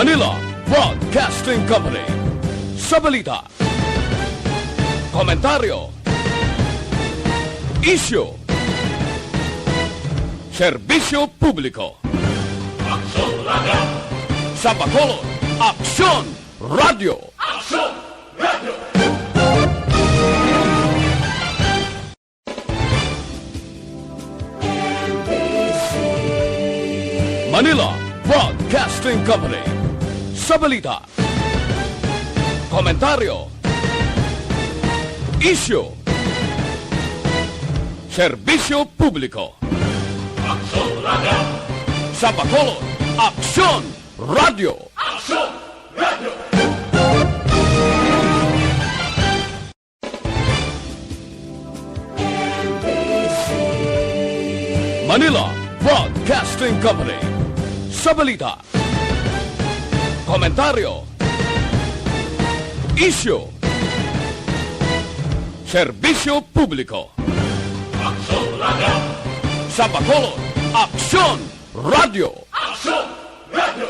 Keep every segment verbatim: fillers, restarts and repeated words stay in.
Manila Broadcasting Company. Sa balita, komentaryo, isyu, serbisyo publiko. Aksyon Radio. Sa Bacolod, Aksyon Radio. Aksyon Radio. Manila Broadcasting Company. Sa balita, komentaryo, isyu, serbisyo publiko. Aksyon Radio. Sa Bacolod, Aksyon Radio. Aksyon Radio. Manila Broadcasting Company. Sa balita, komentaryo, isyu, serbisyo publiko. Aksyon Radio. Sa Bacolod, Aksyon Radio. Aksyon Radio.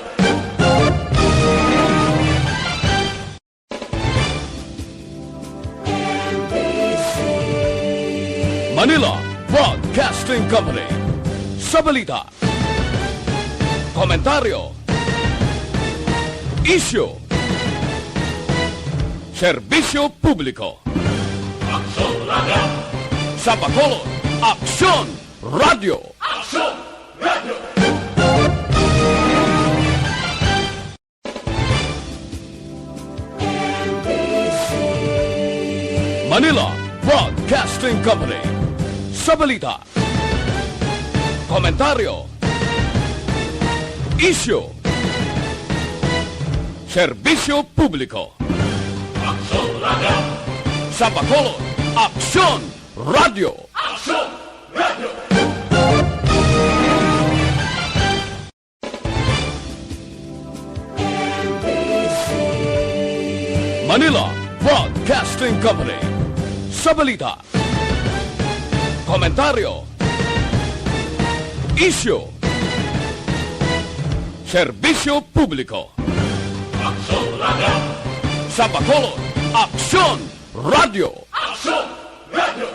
Manila Broadcasting Company. Sa balita, komentaryo, isyu, serbisyo publiko. Aksyon Radio. Sa Bacolod, Aksyon Radio. Aksyon Radio. Manila Broadcasting Company. Sa balita, komentaryo, isyu, serbisyo publiko. Aksyon Radio. Sa Bacolod, Aksyon Radio. Aksyon Radio. Manila Broadcasting Company. Sa balita, komentaryo, isyu, serbisyo publiko. Aksyon Radio. Sa Bacolod, Aksyon Radio. Aksyon Radio.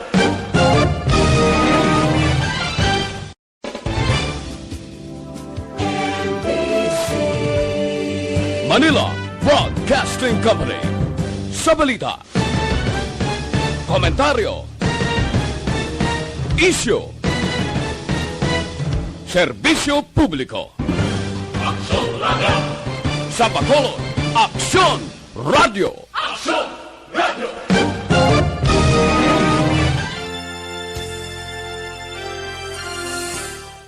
Manila Broadcasting Company. Sa balita, komentaryo, isyu, serbisyo publiko. Aksyon Radio. Sa Bacolod, Aksyon Radio. Aksyon Radio.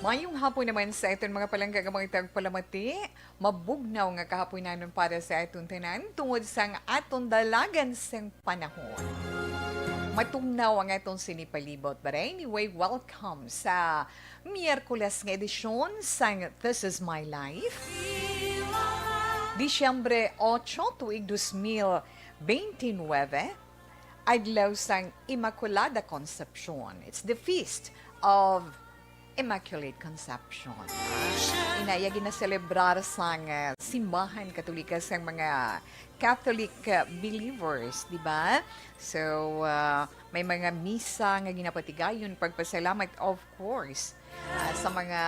Mayong hapon naman sa aton mga palangga nga mga tagpalamati. Mabugnaw nga kahaponanon para sa aton tanan tungod sang aton dalagan sang panahon. Matugnaw ang aton sini palibot. But anyway, welcome sa Miyerkules nga edisyon sang This Is My Life. Disyembre ocho, tuig dos mil bente nuebe, adlaw sang Immaculada Concepcion. It's the feast of Immaculate Conception. Ina iya ginaselebrar sang, ah, simbahan Katolika, sang mga Catholic, ah, believers, di ba? So, ah, may mga misa nga ginapatigayon, pagpasalamat, of course, ah, sa mga,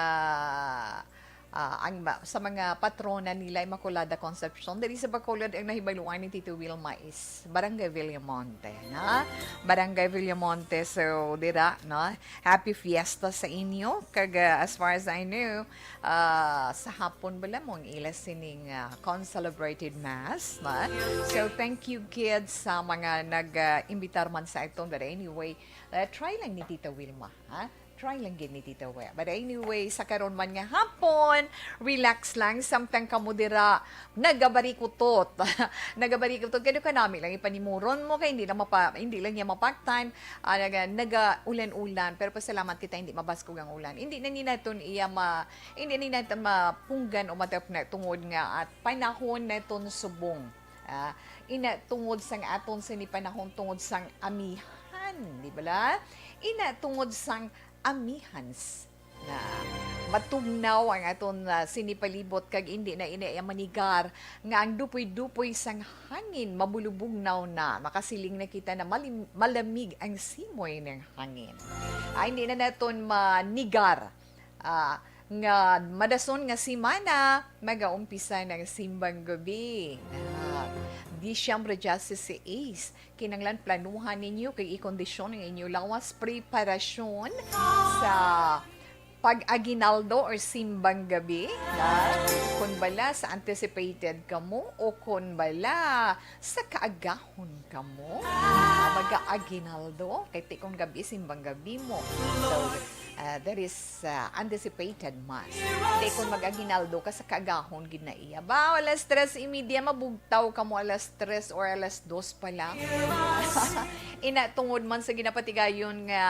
ah, ang ma-, sa mga patrona nila, Immaculada Concepcion. Diri sa Bacolod, ang nahibaluan ni Tito Wilma is Barangay Villamonte, na? Barangay Villamonte. So, dira, no? Happy Fiesta sa inyo. Kag, ah, as far as I know, ah, sa hapon bala mo ang ila sining, ah, concelebrated mass, na? So, thank you, kids, sa mga nag, ah, imbitar man sa aton. But anyway, ah, try lang ni Tita Wilma, ha? Try lang gid ni Tita Wilma. But anyway, sa karon man nga hapon, relax lang. Samtang kamo dira, nagabarikutot. Nagabarikutot. Kaya kanami lang ipanimuron mo, kay hindi lang mapa-, hindi lang niya mapaktan. Ah, naga-, naga-ulan-ulan. Pero pasalamat kita, hindi mabaskog ang ulan. Hindi na ni naton iya ma-, hindi na ni naton mapunggan o matapna tungod nga at panahon naton subong. Ah, ina tungod sang aton sini panahon, tungod sang amihan, di bala? Ina tungod sang amihans na matugnaw ang aton, ah, sinipalibot kag indi na ini iya manigar nga ang dupoy-dupoy sang hangin mabulubugnaw na. Makasiling na kita na malim-, malamig ang simoy ng hangin. Ah, hindi na naton manigar, ah, nga madason nga semana, magaumpisa ng simbang gabi. Ah, Disyembre diyesisais, kinanglan planuhan ninyo kay i-kondisyon ang inyo lawas preparasyon sa pag-aguinaldo or simbang gabi, na kung bala sa anticipated kamo o kung bala sa kaagahon kamo, ah, mag-aaguinaldo, kay tikong gabi, simbang gabi mo. So, ah, that is, ah, anticipated mass. Kay kung mag-aguinaldo ka, sa kaagahon gid na iya. Ba, alas tres y media, mabugtaw kamo alas tres or alas dos pa lang. Ina, tungod man sa ginapatigayon nga,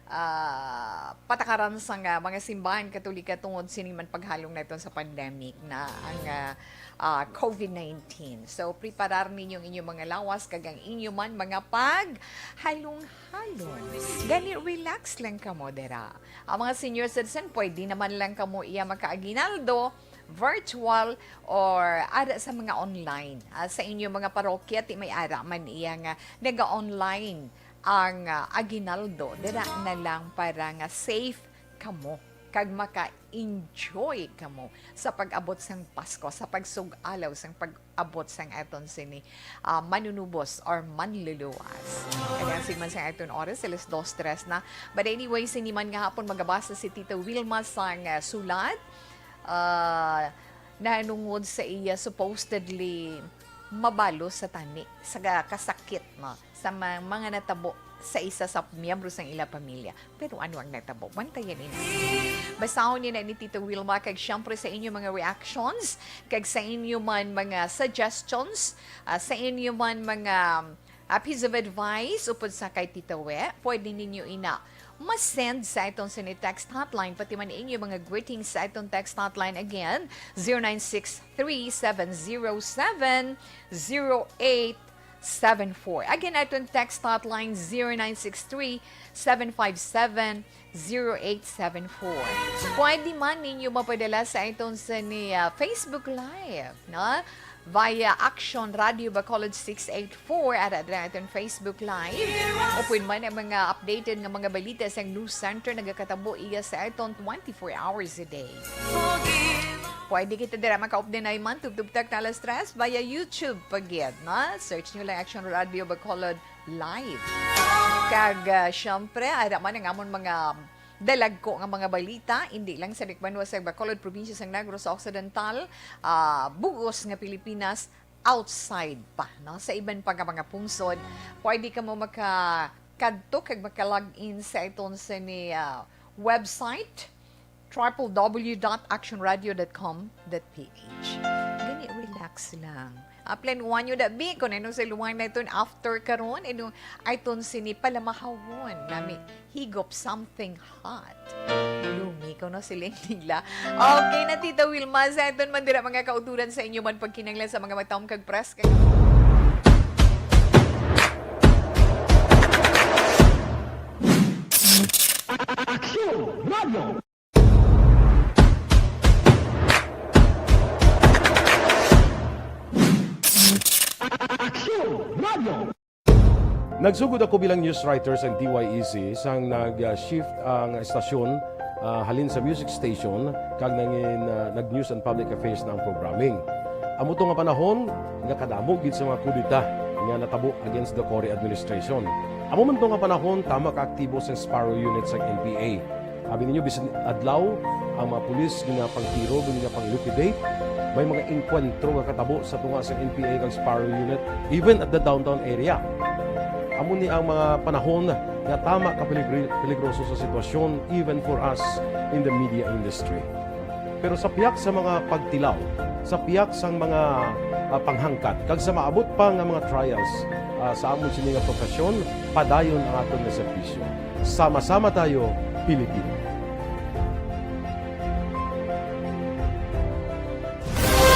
ah, patakaran sang, ah, mga simbahan Katolika tungod sini man paghalong naton sa pandemic na ang, ah, ah, covid nineteen. So, preparar ninyo ang inyong mga lawas kag ang inyo man mga paghalong-halong. Gani, relax lang kamo dira. Ang mga senior citizen, pwede naman lang kamo iya makaaguinaldo, virtual, or ara sa mga online. Ah, sa inyo mga parokya, ti may ara man iya nga naga-online ang, ah, aguinaldo. Dira na lang para nga safe kamo kag maka-enjoy kamo sa pag-abot sang Pasko, sa pagsug-alaw sang pag-abot sang aton sini, ah, manunubos or manluluwas. Kaya si man sang aton oras, alas dos tres na. But anyway, sini man nga hapon magabasa si Tita Wilma sang, ah, sulat, ah, nahanungod sa iya supposedly mabalo sa tani, sa ka-, kasakit, no, sa ma-, mga natabo sa isa sa miyembro sang ila pamilya. Pero ano ang natabo? Bantayan ini. Basahon niya na ni Tita Wilma, kag siyempre sa inyo mga reactions, kag sa inyo man mga suggestions, ah, sa inyo man mga, ah, piece of advice upod sa kay Tita We, pwede ninyo ina ma-send sa aton sini text hotline, pati man inyo mga greetings sa aton text hotline. Again, zero nine six three, seven zero seven, zero eight seven four. Again, aton text hotline, zero nine six three, seven five seven, zero eight seven four. Pwede man ninyo mapadala sa aton sini, ah, Facebook Live, no? Via Action Radio Bacolod six eight four, ara dira aton Facebook Live. Upod man ang mga updated nga mga balita sa News Center, nagakatabo iya sa aton twenty-four hours a day. Pwede kita dira makaupdanay man, tubtub tak na alas tres, via YouTube pa gid, no? Search nyo lang Action Radio Bacolod Live. Kag, ah, syempre, ara man ang amon mga dalagko nga mga balita, indi lang sa Dikbanwa sa Bacolod, probinsya sang Negros Occidental, ah, bug-os nga Pilipinas, outside pa, no? Sa iban pa nga mga pungsod, pwede kamo makakadto kag maka-log in sa aton sini, ah, website, triple W dot action radio dot com dot P H. Gani, relax lang. Ah, planuhan nyo na, bi, kung ano sa luwang na iton after karon, ino, ay ton sini palamahawon, nami higop something hot. Lumi ko no si Leng Nila. Okay na, Tita Wilma, sa iton man dira mga kauturan sa inyo man pagkinanglan sa mga matam kag press kag Action Radio! Action Radio! Nagsugod ako bilang news writer sa T Y E C sang nag-shift ang estasyon, ah, halin sa music station kag nangin, ah, nag-news and public affairs na ang programming. Amo to nga panahon nga kadamo gid sa mga kudeta nga natabo against the Cory administration. Amo man to nga panahon tama ka aktibo sang Sparrow Unit sang N P A. Abi ninyo, bisan adlaw, ang mga pulis ginapangtiro, ginapang-liquidate. May mga engkwentro nga katabo sa tunga sa N P A kag Sparrow Unit, even at the downtown area. Amo ni ang mga panahon nga tama ka peligri-, peligroso sa sitwasyon, even for us in the media industry. Pero sa piyak sa mga pagtilaw, sa piyak sang mga, ah, panghangkat, kag sa maabot pa nga mga trials, ah, sa amon sini nga profesyon, padayon ang aton nga serbisyo. Sama-sama tayo, Pilipino.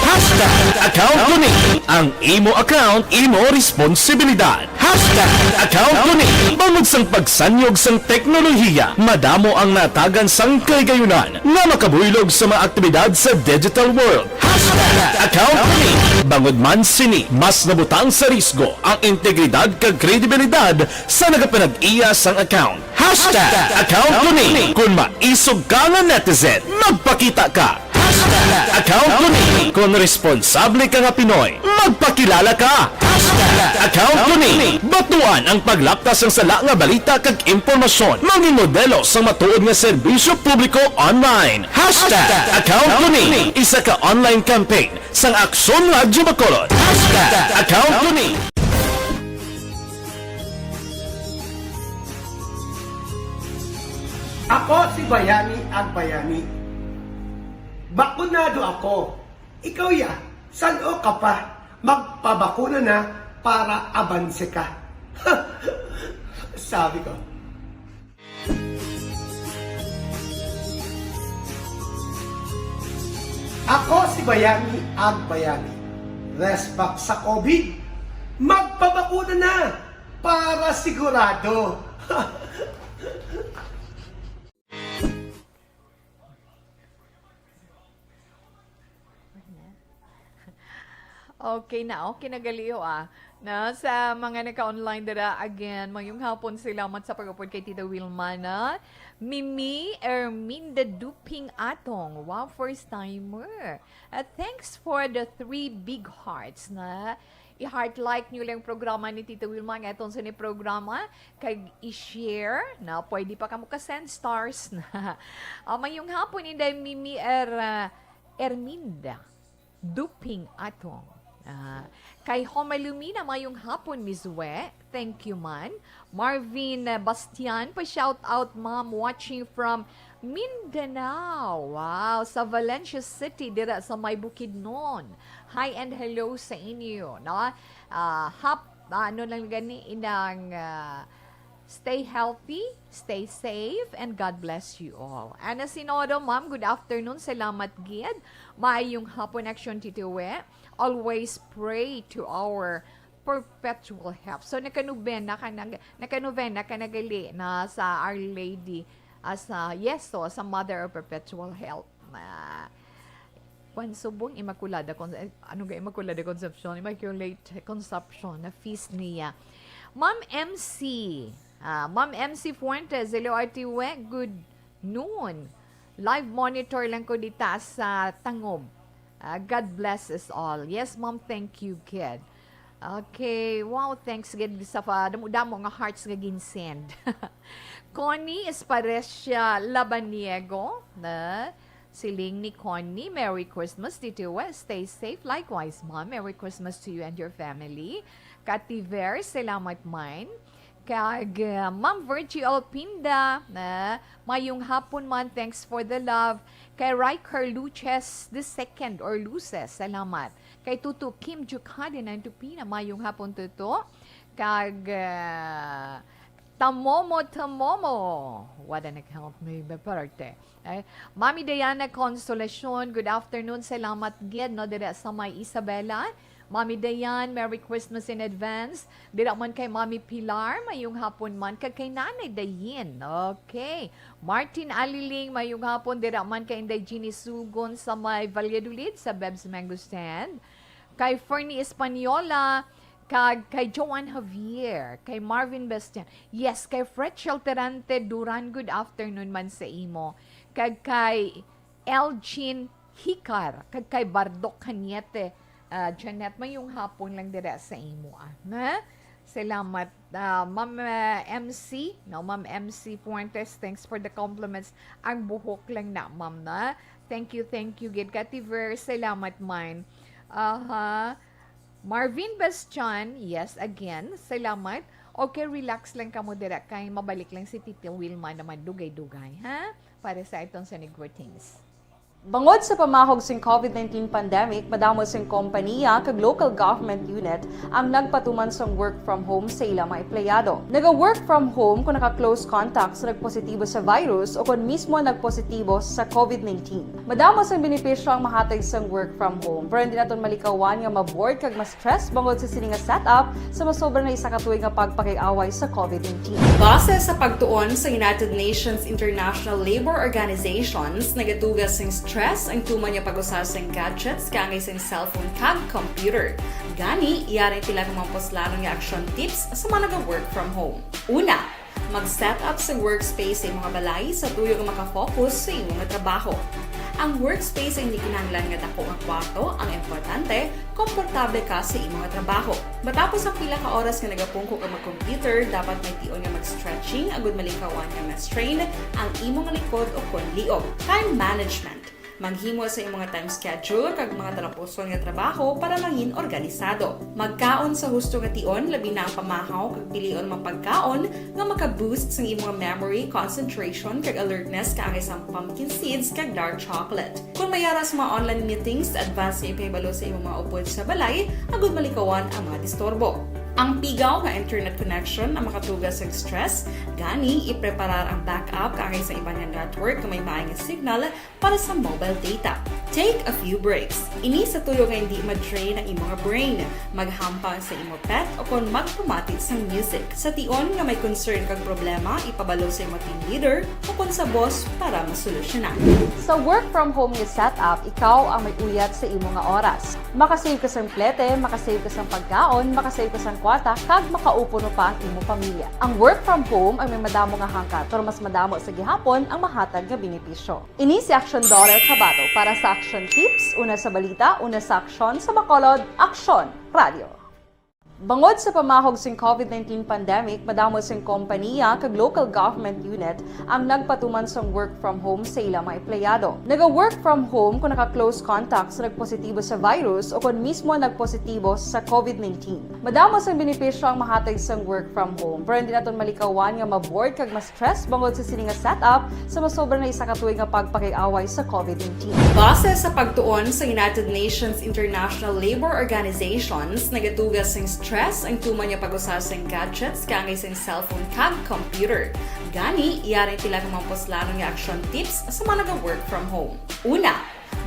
Hashtag account ko ni. Ang imo account, imo responsibilidad. Hashtag account ko ni. Bangod sang pagsanyog sang teknolohiya, madamo ang natagan sang kahigayunan nga makabuylog sa mga aktibidad sa digital world. Hashtag account ko ni. Bangod man sini, mas nabutang sa risgo ang integridad kag kredibilidad sa nagapanag-iya sang account. Hashtag account ko ni. Kung maisog ka nga netizen, magpakita ka. Hashtag account ko ni. Kung responsable ka nga Pinoy, magpakilala ka. Hashtag account ko ni. Batuan ang paglaptas sang sala nga balita kag impormasyon. Mangin modelo sang matuod nga serbisyo publiko online. Hashtag account ko ni. Isa ka online campaign sang Aksyon Radyo Bacolod. Hashtag account ko ni. Ako si Bayani Agbayani. Bakunado ako. Ikaw ya, san-o ka pa? Magpabakuna na para abanse ka. Sabi ko. Ako si Bayani Agbayani. Respect sa COVID. Magpabakuna na para sigurado. Okay na, okay na gali, ah. Na, sa mga naka-online dira, again, mayong hapon, salamat sa pag-upod kay Tita Wilma na. Mimi Erminda Duping Atong, wow, first timer. Ah, thanks for the three big hearts na. I-heart like nyo lang programa ni Tita Wilma nga atong sa ni programa, kag i-share na, pwede pa kamo ka-send stars na. Ah, mayong hapon, Inday Mimi Er, ah, Erminda Duping Atong. Ah, kay Homelumina, mayong hapon, Miss We. Thank you man. Marvin, ah, Bastian, pa-shout out, ma'am, watching from Mindanao. Wow, sa Valencia City, dira sa may Bukidnon. Hi and hello sa inyo, no? Ah, hap-, ano lang gani, inang, ah, stay healthy, stay safe, and God bless you all. Ana Sinodo, ma'am, good afternoon. Salamat gid. Maayong hapon, Action Titiwe. Always pray to our perpetual help. So, nakanuben na ka nag-, nakanuben na ka nagali na sa Our Lady as a, yes, so, sa Mother of Perpetual Help. Ah, kwan, subong Immaculada Con-, eh, ano ga Immaculada Concepcion? Immaculate Conception na feast niya. Ma'am M C, ah, Ma'am M C Fuentes, hello, Ate We, good noon. Live monitor lang ko dita sa Tangob. Ah, God bless us all. Yes, ma'am, thank you, kid. Okay, wow, thanks gid sa pa, damo-damo nga hearts nga ginsend. Connie Esparecia Labaniego, na siling ni Connie, "Merry Christmas, Tito Wes. Stay safe. Likewise, ma'am. Merry Christmas to you and your family." Kativer, salamat man. Kag, uh, Ma'am Virgie Alpinda, na, "Mayong hapon man, thanks for the love." Kay Riker Luces the second or Luces, salamat. Kay Tuto Kim Jukade ng Tupina, "Mayong hapon, Tuto." Kag, uh, Tamomo, Tamomo, what an account, may parte. Ay, Mami Diana Consolacion, good afternoon. Salamat gid, no, dira sa may Isabela. Mami Dayan, Merry Christmas in advance. Dira man kay Mami Pilar, mayong hapon man. Kag kay Nanay Dayin. Okay. Martin Aliling, mayong hapon. Dira man kay Inday Jeannie Sugon sa may Valladolid, sa Beb's Mango Stand. Kay Fernie Española, kag kay Joan Javier, kay Marvin Bastian. Yes, kay Fretchel Terante Duran, good afternoon man sa imo. Kag kay Elgin Hicar, kag kay Bardoc Cañete, ah, Janet, mayong hapon lang dira sa imo, ah. Na? Salamat, ah, Ma'am, ah, M C, no, Ma'am M C Fuentes, thanks for the compliments. Ang buhok lang na, ma'am, na. Thank you, thank you, gid. Kativer, salamat man. Aha. Marvin Bastian, yes, again, salamat. Okay, relax lang kamo dira kay mabalik lang si Tita Wilma naman dugay-dugay, ha? Para sa itong Sonic Greetings. Bangod sa pamahog sing COVID nineteen pandemic, madamo sing kompaniya kag local government unit ang nagpatuman sang work from home sa ila mga empleyado. Naga-work from home kung naka-close contact sa nagpositibo sa virus o kon mismo nagpositibo sa COVID nineteen. Madamo sang benepisyo ang mahatag sang work from home, pero hindi naton malikawan nga ma-bored kag ma-stress bangod sa sini nga setup sa masobra na isa ka tuig nga pagpakig-away sa COVID nineteen. Base sa pagtuon sa United Nations International Labour Organizations, nagatugas sing stress ang tuman nga pag-usa sing gadgets kaangay sing cellphone kag computer. Gani, yari pila ka mga puslanon nga action tips sa mga naga-work from home. Una, mag-set up sa workspace sa imong balay sa tuyo nga makafocus sa imong trabaho. Ang workspace ay hindi kinahanglan nga dako nga kwarto, ang importante, komportable ka sa imong trabaho. Matapos ang pila ka oras nga nagapungko ka mag-computer, dapat may tion nga mag-stretching agud malikawan nga ma-strain ang imong likod o kon liog. Time management. Maghimo sa imong time schedule kag mga talapuson nga trabaho para mangin organisado. Magkaon sa husto nga tion, labi na ang pamahaw kag pilion mga pagkaon nga maka-boost sang imong memory, concentration, kag alertness kaangay sang pumpkin seeds kag dark chocolate. Kung may ara sa mga online meetings, advance nga ipahibalo sa imong mga upod sa balay agud malikawan ang mga disturbo. Ang pigaw nga internet connection ang makatugas sa stress, gani ipreparar ang backup kaangay sa iban nga network nga may maay nga signal para sa mobile data. Take a few breaks. Ini sa tuyo nga hindi ma-drain ang imong brain. Maghampang sa imo pet o kon magpamati sang music. Sa tion nga may concern kag problema, ipabalo sa imo team leader o kon sa boss para masolusyonan. Sa work from home nga setup, ikaw ang may uyat sa imo nga oras. Makasave ka sang plete, makasave ka sang pagkaon, makasave ka sang kwarta, kag makaupo no pa ang imo pamilya. Ang work from home ay may madamo nga hangkat, pero mas madamo sa gihapon ang mahatag nga benepisyo. Ini si Action Daughter Kabato para sa Action Tips, una sa balita, una sa aksyon, sa Bacolod, Aksyon Radio. Bangod sa pamahog sing COVID nineteen pandemic, madamo sing kompaniya kag local government unit ang nagpatuman sang work from home sa ila mga empleyado. Naga-work from home kung naka-close contact sa nagpositibo sa virus o kon mismo nagpositibo sa COVID nineteen. Madamo sang benepisyo ang mahatag sang work from home, pero hindi naton malikawan nga ma-bored kag ma-stress bangod sa sini nga setup sa masobra na isa ka tuig nga pagpakig-away sa COVID nineteen. Base sa pagtuon sa United Nations International Labour Organizations, nagatugas sing stress ang tuman nga pag-usa sing gadgets kaangay sing cellphone kag computer. Gani, yari pila ka mga puslanon nga action tips sa mga naga-work from home. Una,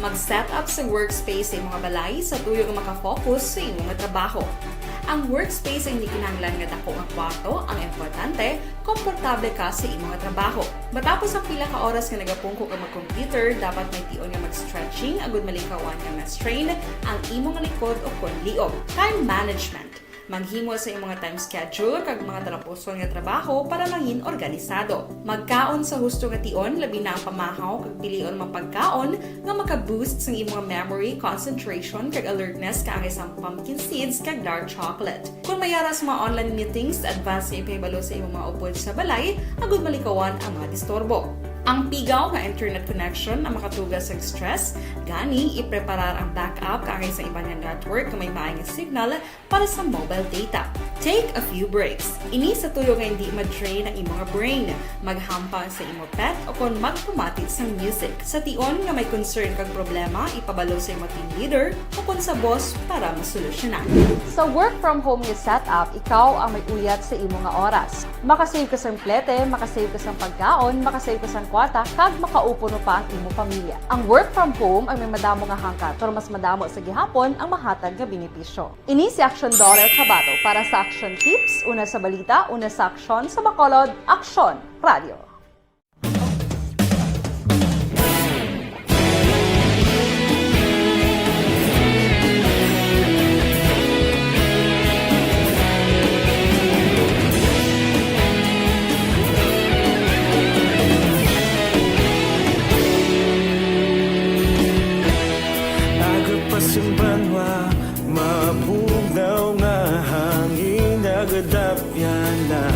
mag-set up sa workspace sa imong balay sa tuyo nga makafocus sa imong trabaho. Ang workspace ay hindi kinahanglan nga dako nga kwarto, ang importante, komportable ka sa imong trabaho. Matapos ang pila ka oras nga nagapungko ka mag-computer, dapat may tion nga mag-stretching agud malikawan nga ma-strain ang imong likod o kon liog. Time management. Maghimo sa imong time schedule kag mga talapuson nga trabaho para mangin organisado. Magkaon sa husto nga tion, labi na ang pamahaw kag pilion mga pagkaon nga maka-boost sang imong memory, concentration, kag alertness kaangay sang pumpkin seeds kag dark chocolate. Kung may ara sa mga online meetings, advance nga ipahibalo sa imong mga upod sa balay agud malikawan ang mga disturbo. Ang pigaw nga internet connection ang makatugas sa stress, gani ipreparar ang backup kaangay sa iban nga network nga may maay nga signal para sa mobile data. Take a few breaks. Ini sa tuyo nga hindi ma-drain ang imong brain. Maghampang sa imo pet o kon magpamati sang music. Sa tion nga may concern kag problema, ipabalo sa imo team leader o kon sa boss para masolusyonan. Sa work from home nga setup, ikaw ang may uyat sa imo nga oras. Makasave ka sang plete, makasave ka sang pagkaon, makasave ka sang kwarta, kag makaupo no pa ang imo pamilya. Ang work from home ay may madamo nga hangkat, pero mas madamo sa gihapon ang mahatag nga benepisyo. Ini si Action Daughter Kabato para sa Action Tips, una sa balita, una sa aksyon, sa Bacolod, Aksyon Radio. Aga pa sa banwa, mabugnaw nga hangin, nagadapyan na.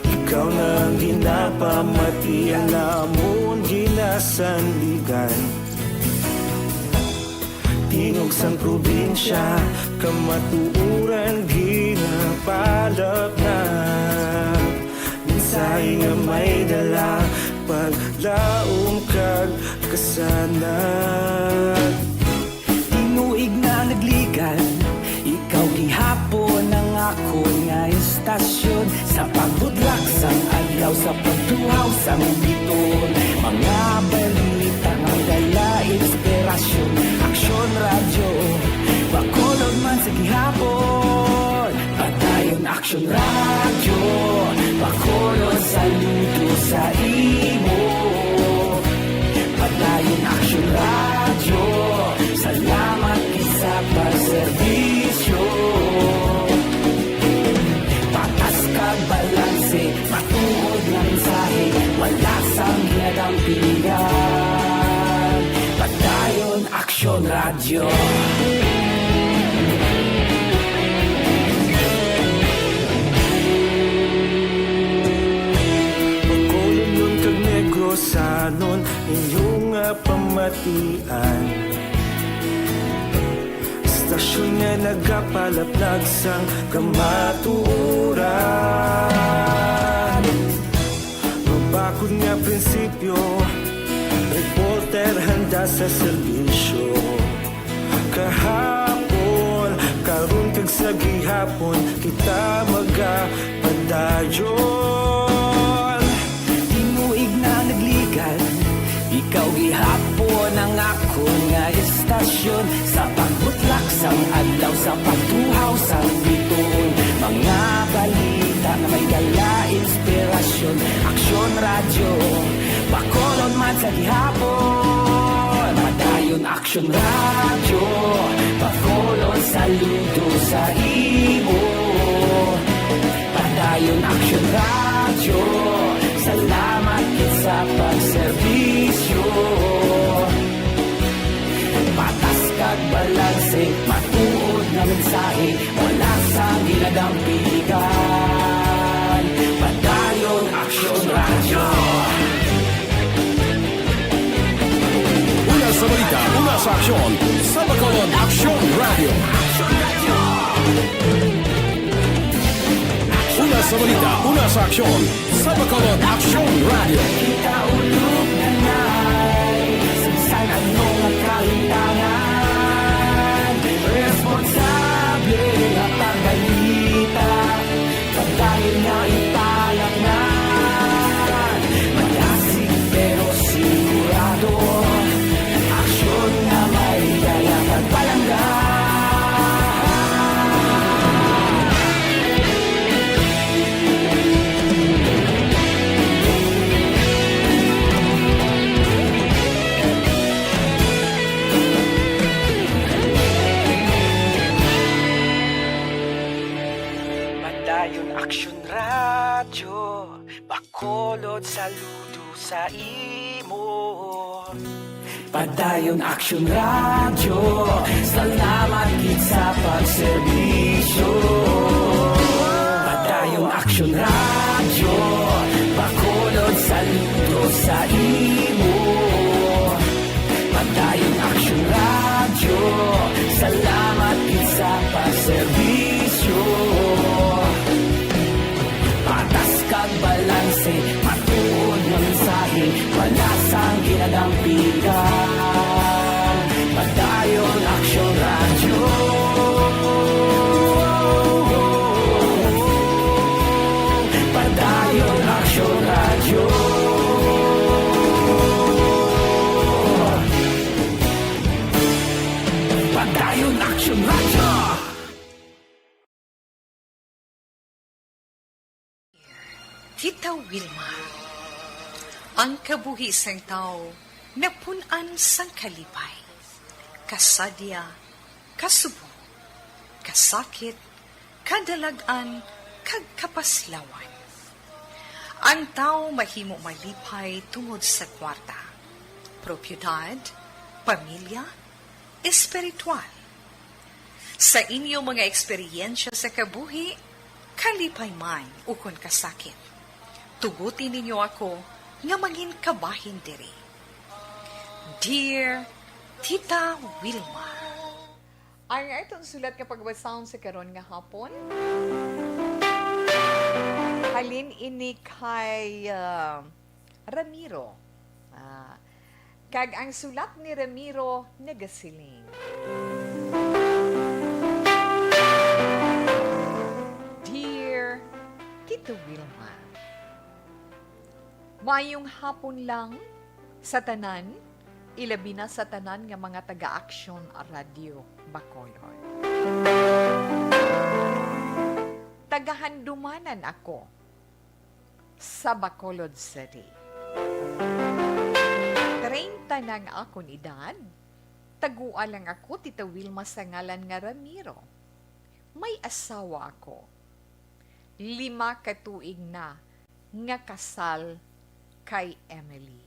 Ikaw na ang ginapamati, ang amon ginasandigan. Tingog sang probinsya, kamatuoran ginapalapnap. Mensahe nga may dala, paglaom kag kasana. Uhaw sang biton, mga balita nga dala inspirasyon. Aksyon Radyo, Bacolod man sa gihapon. Padayon Aksyon Radyo, Bacolod saludo sa imo. Padayon Aksyon Radyo, salamat gid sa pagserbisyo. Patas kag balanse, matuod nga mensahe, wala sang ginadampingan. Padayon Aksyon Radyo. Bacolodnon kag Negrosanon, inyo nga pamatian. Istasyon nga nagapalaplag sang kamatuoran. Mabakod nga prinsipyo, reporter handa sa serbisyo. Kahapon, karon kag sa gihapon, kita magapadayon. Tinuig na nagligan, ikaw gihapon ang akon nga istasyon. Sa pagbutlak sang adlaw, sa pagtuhaw sang bituon, mga balita nga may dala inspirasyon. Aksyon Radyo, Bacolod man sa gihapon. Padayon Aksyon Radyo, Bacolod saludo sa imo. Padayon Aksyon Radyo, salamat gid sa pagserbisyo. Patas kag balanse, matuod nga mensahe, wala sang ginadampigan. Padayon Aksyon Radyo. Una sa balita, una sa aksyon, sa Bacolod Aksyon Radyo. Una sa balita, una sa aksyon, sa Bacolod Aksyon Radyo. Kita ulog na nay, sa bisan ano nga kahintangan, responsable nga pagbalita, pagdayon nga ipalatnan, malasig pero sigurado, aksyon nga may dala kag palangga. Padayon Aksyon Radyo, Bacolod saludo sa imo. Padayon Aksyon Radyo, salamat gid sa pagserbisyo. Padayon Aksyon Radyo, Bacolod saludo sa imo. Padayon Aksyon Radyo, salamat gid sa pagserbisyo. Patas kag balanse, matuod nga mensahe, wala sang ginadampigan. Padayon Aksyon Radyo. Padayon Aksyon Radyo. Padayon Aksyon Radyo. Tita Wilma. Ang kabuhi sang tawo napun-an sang kalipay, kasadya, kasubo, kasakit, kadalag-an, kag kapaslawan. Ang tawo mahimo malipay tungod sa kwarta, propiedad, pamilya, espiritual. Sa inyo mga eksperyensya sa kabuhi, kalipay man ukon kasakit, tuguti ninyo ako nga mangin kabahin diri. Dear Tita Wilma. Ang aton sulat nga pagbasahon sa karon nga hapon, halin ini kay, ah, Ramiro. Ah, kag ang sulat ni Ramiro nagasiling, Dear Tito Wilma, Maayong hapon lang sa tanan, ilabi na sa tanan nga mga taga-Aksyon Radyo Bacolod. Taga Handumanan ako sa Bacolod City. Treinta na ang akon edad. Tagua lang ako, Tita Wilma, sa ngalan nga Ramiro. May asawa ako. Lima ka tuig na nga kasal kay Emily.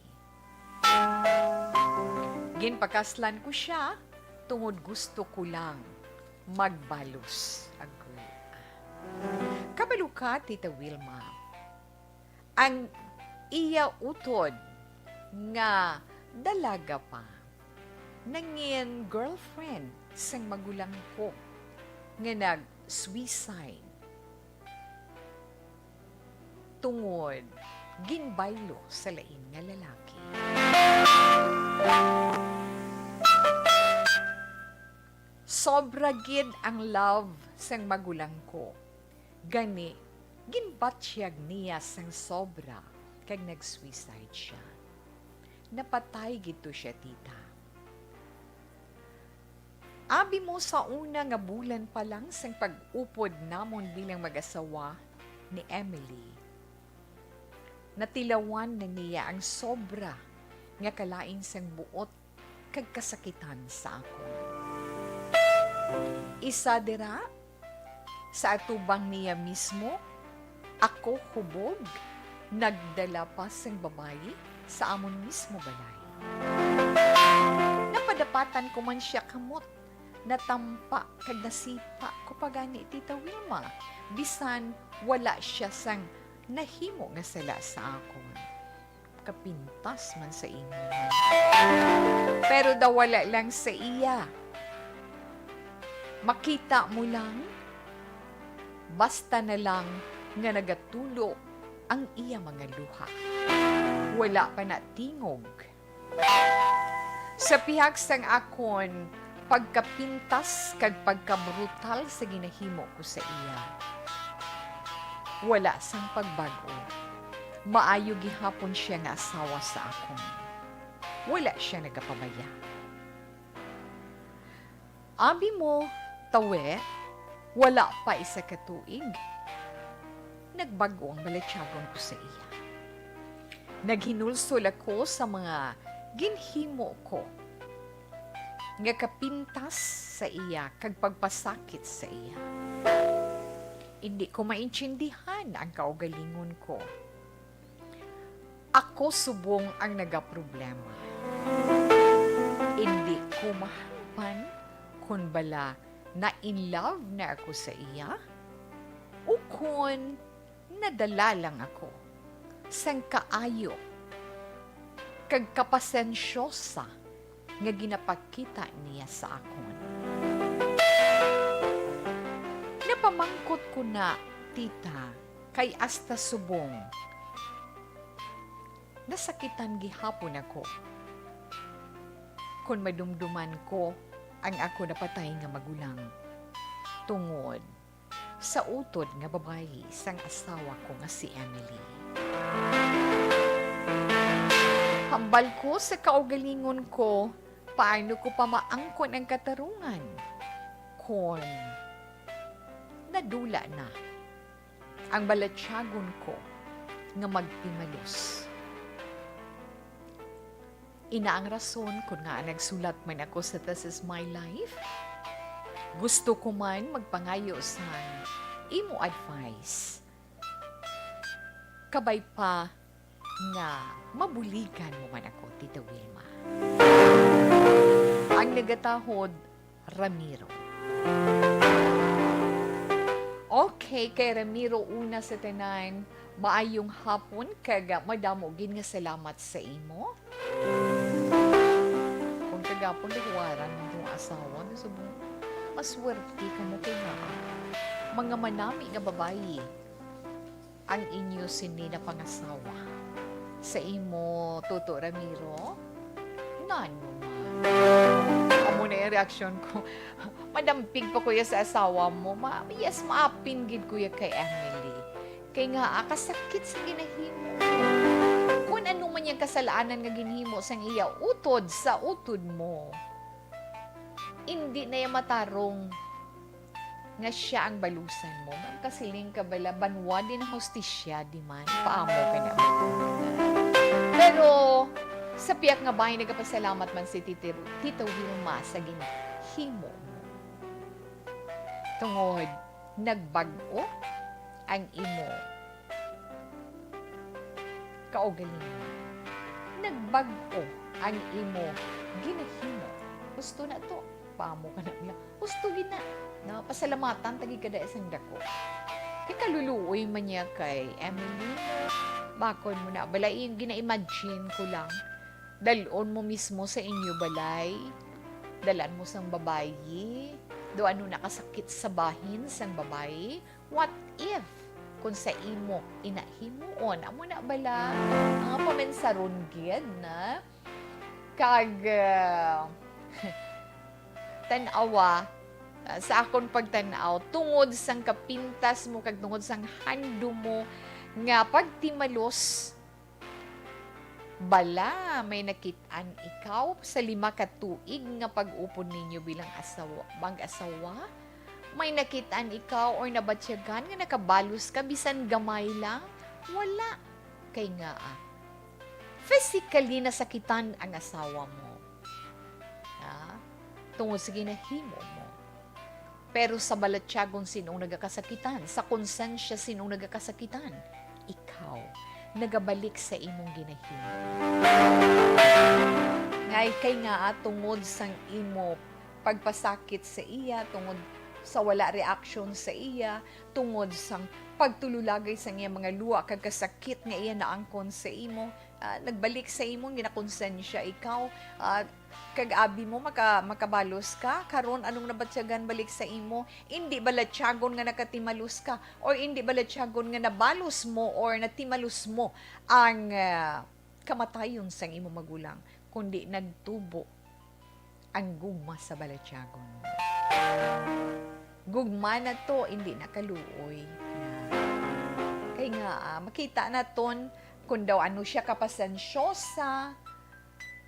Ginpakaslan ko siya tungod gusto ko lang magbalos. Agree. Kabalo ka, Tita Wilma, ang iya utod nga dalaga pa, nangin girlfriend sang magulang ko nga nag-suicide tungod ginbaylo sa lain nga lalaki. Sobra gid ang love sang magulang ko. Gani, ginbatyag niya sang sobra kag nag-suicide siya. Napatay gid to siya, tita. Abi mo, sa una nga bulan pa lang sang pag-upod namon bilang mag-asawa ni Emily, natilawan na niya ang sobra nga kalain sang buot kag kasakitan sa akon. Isa dira, sa atubang niya mismo, ako hubog, nagdala pa sing babayi sa amon mismo balay. Napadapatan ko man sia kamot, natampa kag nasipa ko pa gani, Tita Wilma, bisan wala sia sang nahimo nga sala sa akon. Kapintas man sa imo. Pero daw wala lang sa iya. Makita mo lang, basta na lang nga nagatulo ang iya mga luha. Wala pa na tingog. Sa pihak sang akon pagkapintas kag pagkabrutal sa ginahimo ko sa iya, wala sang pagbag-o. Maayo gihapon sia nga asawa sa akon. Wala sia nagapabaya. Abi mo, tawe, wala pa isa ka tuig, nagbag-o ang balatyagon ko sa iya. Naghinulsol ako sa mga ginhimo ko nga kapintas sa iya kag pagpasakit sa iya. Indi ko maintindihan ang kaugalingon ko. Ako subong ang nagaproblema. Indi ko mahangpan kon bala na in love na ako sa iya o kon nadala lang ako sang kaayo kag kapasensyosa nga ginapakita niya sa akon. Napamangkot ko na, tita, kay hasta subong nasakitan gihapon ako kon madumduman ko ang ako napatay nga magulang tungod sa utod nga babayi sang asawa ko nga si Emily. Hambal ko sa kaugalingon ko, paano ko pa maangkon ang katarungan kon nadula na ang balatyagon ko nga magpimalos. Ina ang rason kon ngaa nagsulat man ako sa This Is My Life. Gusto ko man magpangayo sang imo advice. Kabay pa nga mabuligan mo man ako, Tita Wilma. Ang nagatahod, Ramiro. Okay, kay Ramiro una sa tanan, maayong hapon kag madamo gid nga salamat sa imo. Kung kagapon nahuwaran mo yung asawa, di subong, maswerte ka mo kay nga mga manami nga babayi ang inyo sini napangasawa. Sa imo, Toto Ramiro, nano man? Amo na yung reaksyon ko. Madampig pa kuya sa asawa mo. Ma, yes, maapin gid kuya kay Emily. Kay nga, ah, kasakit sa ginahimo. Ano man yang kasalanan nga ginhimo sang iya utod sa utod mo, indi na iya matarong nga sia ang balusan mo. Ma'am, kasiling ka bala, banwa din ang hustisya, di man? Paamo ka na ba? Pero sa piyak nga bahin, nagapasalamat man si Tita, Tita Wilma sa ginhimo mo. Tungod nagbag-o ang imo kaugalingon. Nagbag-o ang imo ginahimo. Husto na to. Paamo ka na lang. Husto gid na. No? Pasalamatan ta gid ka dai sang dako. Kay kaluluoy man niya kay Emily. Bakon mo na. Bala, yung gina-imagine ko lang. Dalon mo mismo sa inyo balay. Dalan mo sang babayi. Do ano nakasakit sa bahin sang babayi. What if kung sa imo ina himuon? Amo na bala ang mga pamensaron gid na. Kag, ah, tan-awa, ah, sa akon pagtan-aw, tungod sang kapintas mo kag tungod sang handom mo nga pagtimalos, bala may nakit-an ikaw sa lima ka tuig nga pag-upod ninyo bilang asawa, mag-asawa? May nakit-an ikaw or nabatyagan nga nakabalos ka bisan gamay lang? Wala. Kay ngaa, physically nasakitan ang asawa mo, ha? Tungod sa ginahimo mo. Pero sa balatyagon, sin-o ang nagakasakitan? Sa konsensya, sin-o ang nagakasakitan? Ikaw. Nagabalik sa imong ginahimo. Ngay kay ngaa, tungod sang imo pagpasakit sa iya, tungod sa wala reaksyon sa iya, tungod sang pagtululagay sang iya mga luha kag kasakit nga iya naangkon sa imo, ah, nagbalik sa imo, ginakonsensya ikaw, ah, kag abi mo, maka-, makabalos ka. Karon, anong nabatyagan balik sa imo? Indi balatyagon nga nakatimalos ka, or indi balatyagon nga nabalos mo or natimalos mo ang, ah, kamatayon sang imo magulang, kundi nagtubo ang gugma sa balatyagon. Gugma na to, indi na kaluoy na. Kay nga, ah, makita naton kung daw ano siya kapasensyosa,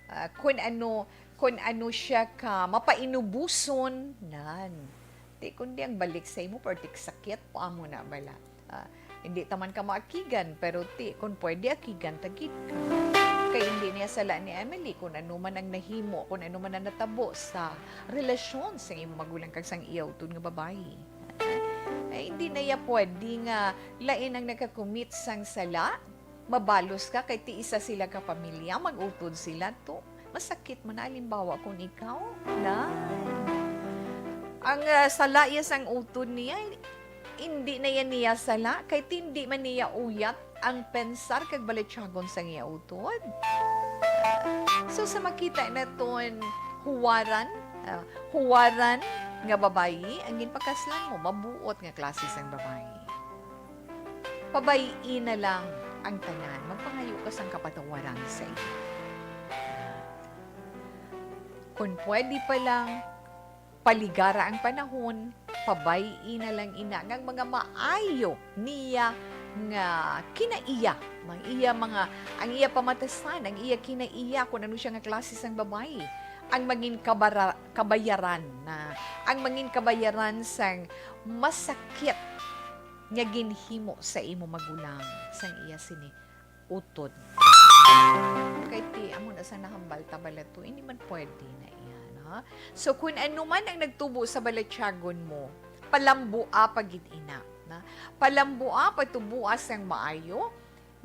ah, kung ano, kung ano siya ka mapainubuson, nan. Ti, kundi ang balik sa imo, pertik sakit, paamo na bala. Ah, hindi ta man ka maakigan, pero ti, kung pwede, akigan ta gid ka. Kay hindi niya sala ni Emily kung ano man ang nahimo, kung ano man ang natabo sa relasyon sa imo magulang kag sang iya utod nga babayi. Ay, hindi na iya pwede nga lain ang nakakumit sang sala, mabalos ka kay ti isa sila ka pamilya, mag-utod sila to. Masakit man, halimbawa, kung ikaw na ang, ah, sala iya sang utod niya, hindi na yan niya sala, kay tindi man niya uyat ang pensar kag balatyagon sang iya utod. So, sa makita naton huwaran, ah, huwaran nga babayi, ang ginpakaslan mo, mabuot nga klase sang babayi. Pabay-i na lang ang tanan. Magpangayo ka sang kapatawaran sa iya. Kung pwede pa lang, paligara ang panahon, pabay-i na lang ina nga ang mga maayo niya nga kinaiya, ang iya mga, ang iya pamatasan, ang iya kinaiya, kung ano siya nga klase sang babayi, ang mangin kabara-, kabayaran na, ang mangin kabayaran sang masakit nga ginhimo sa imo magulang sang iya sini utod. Kay ti, amo na sa nahambal ta bala to, hindi man pwede na iya, no? So, kung ano man ang nagtubo sa balatyagon mo, palambua pa gid ina, na? Palambua, patuboa sang maayo,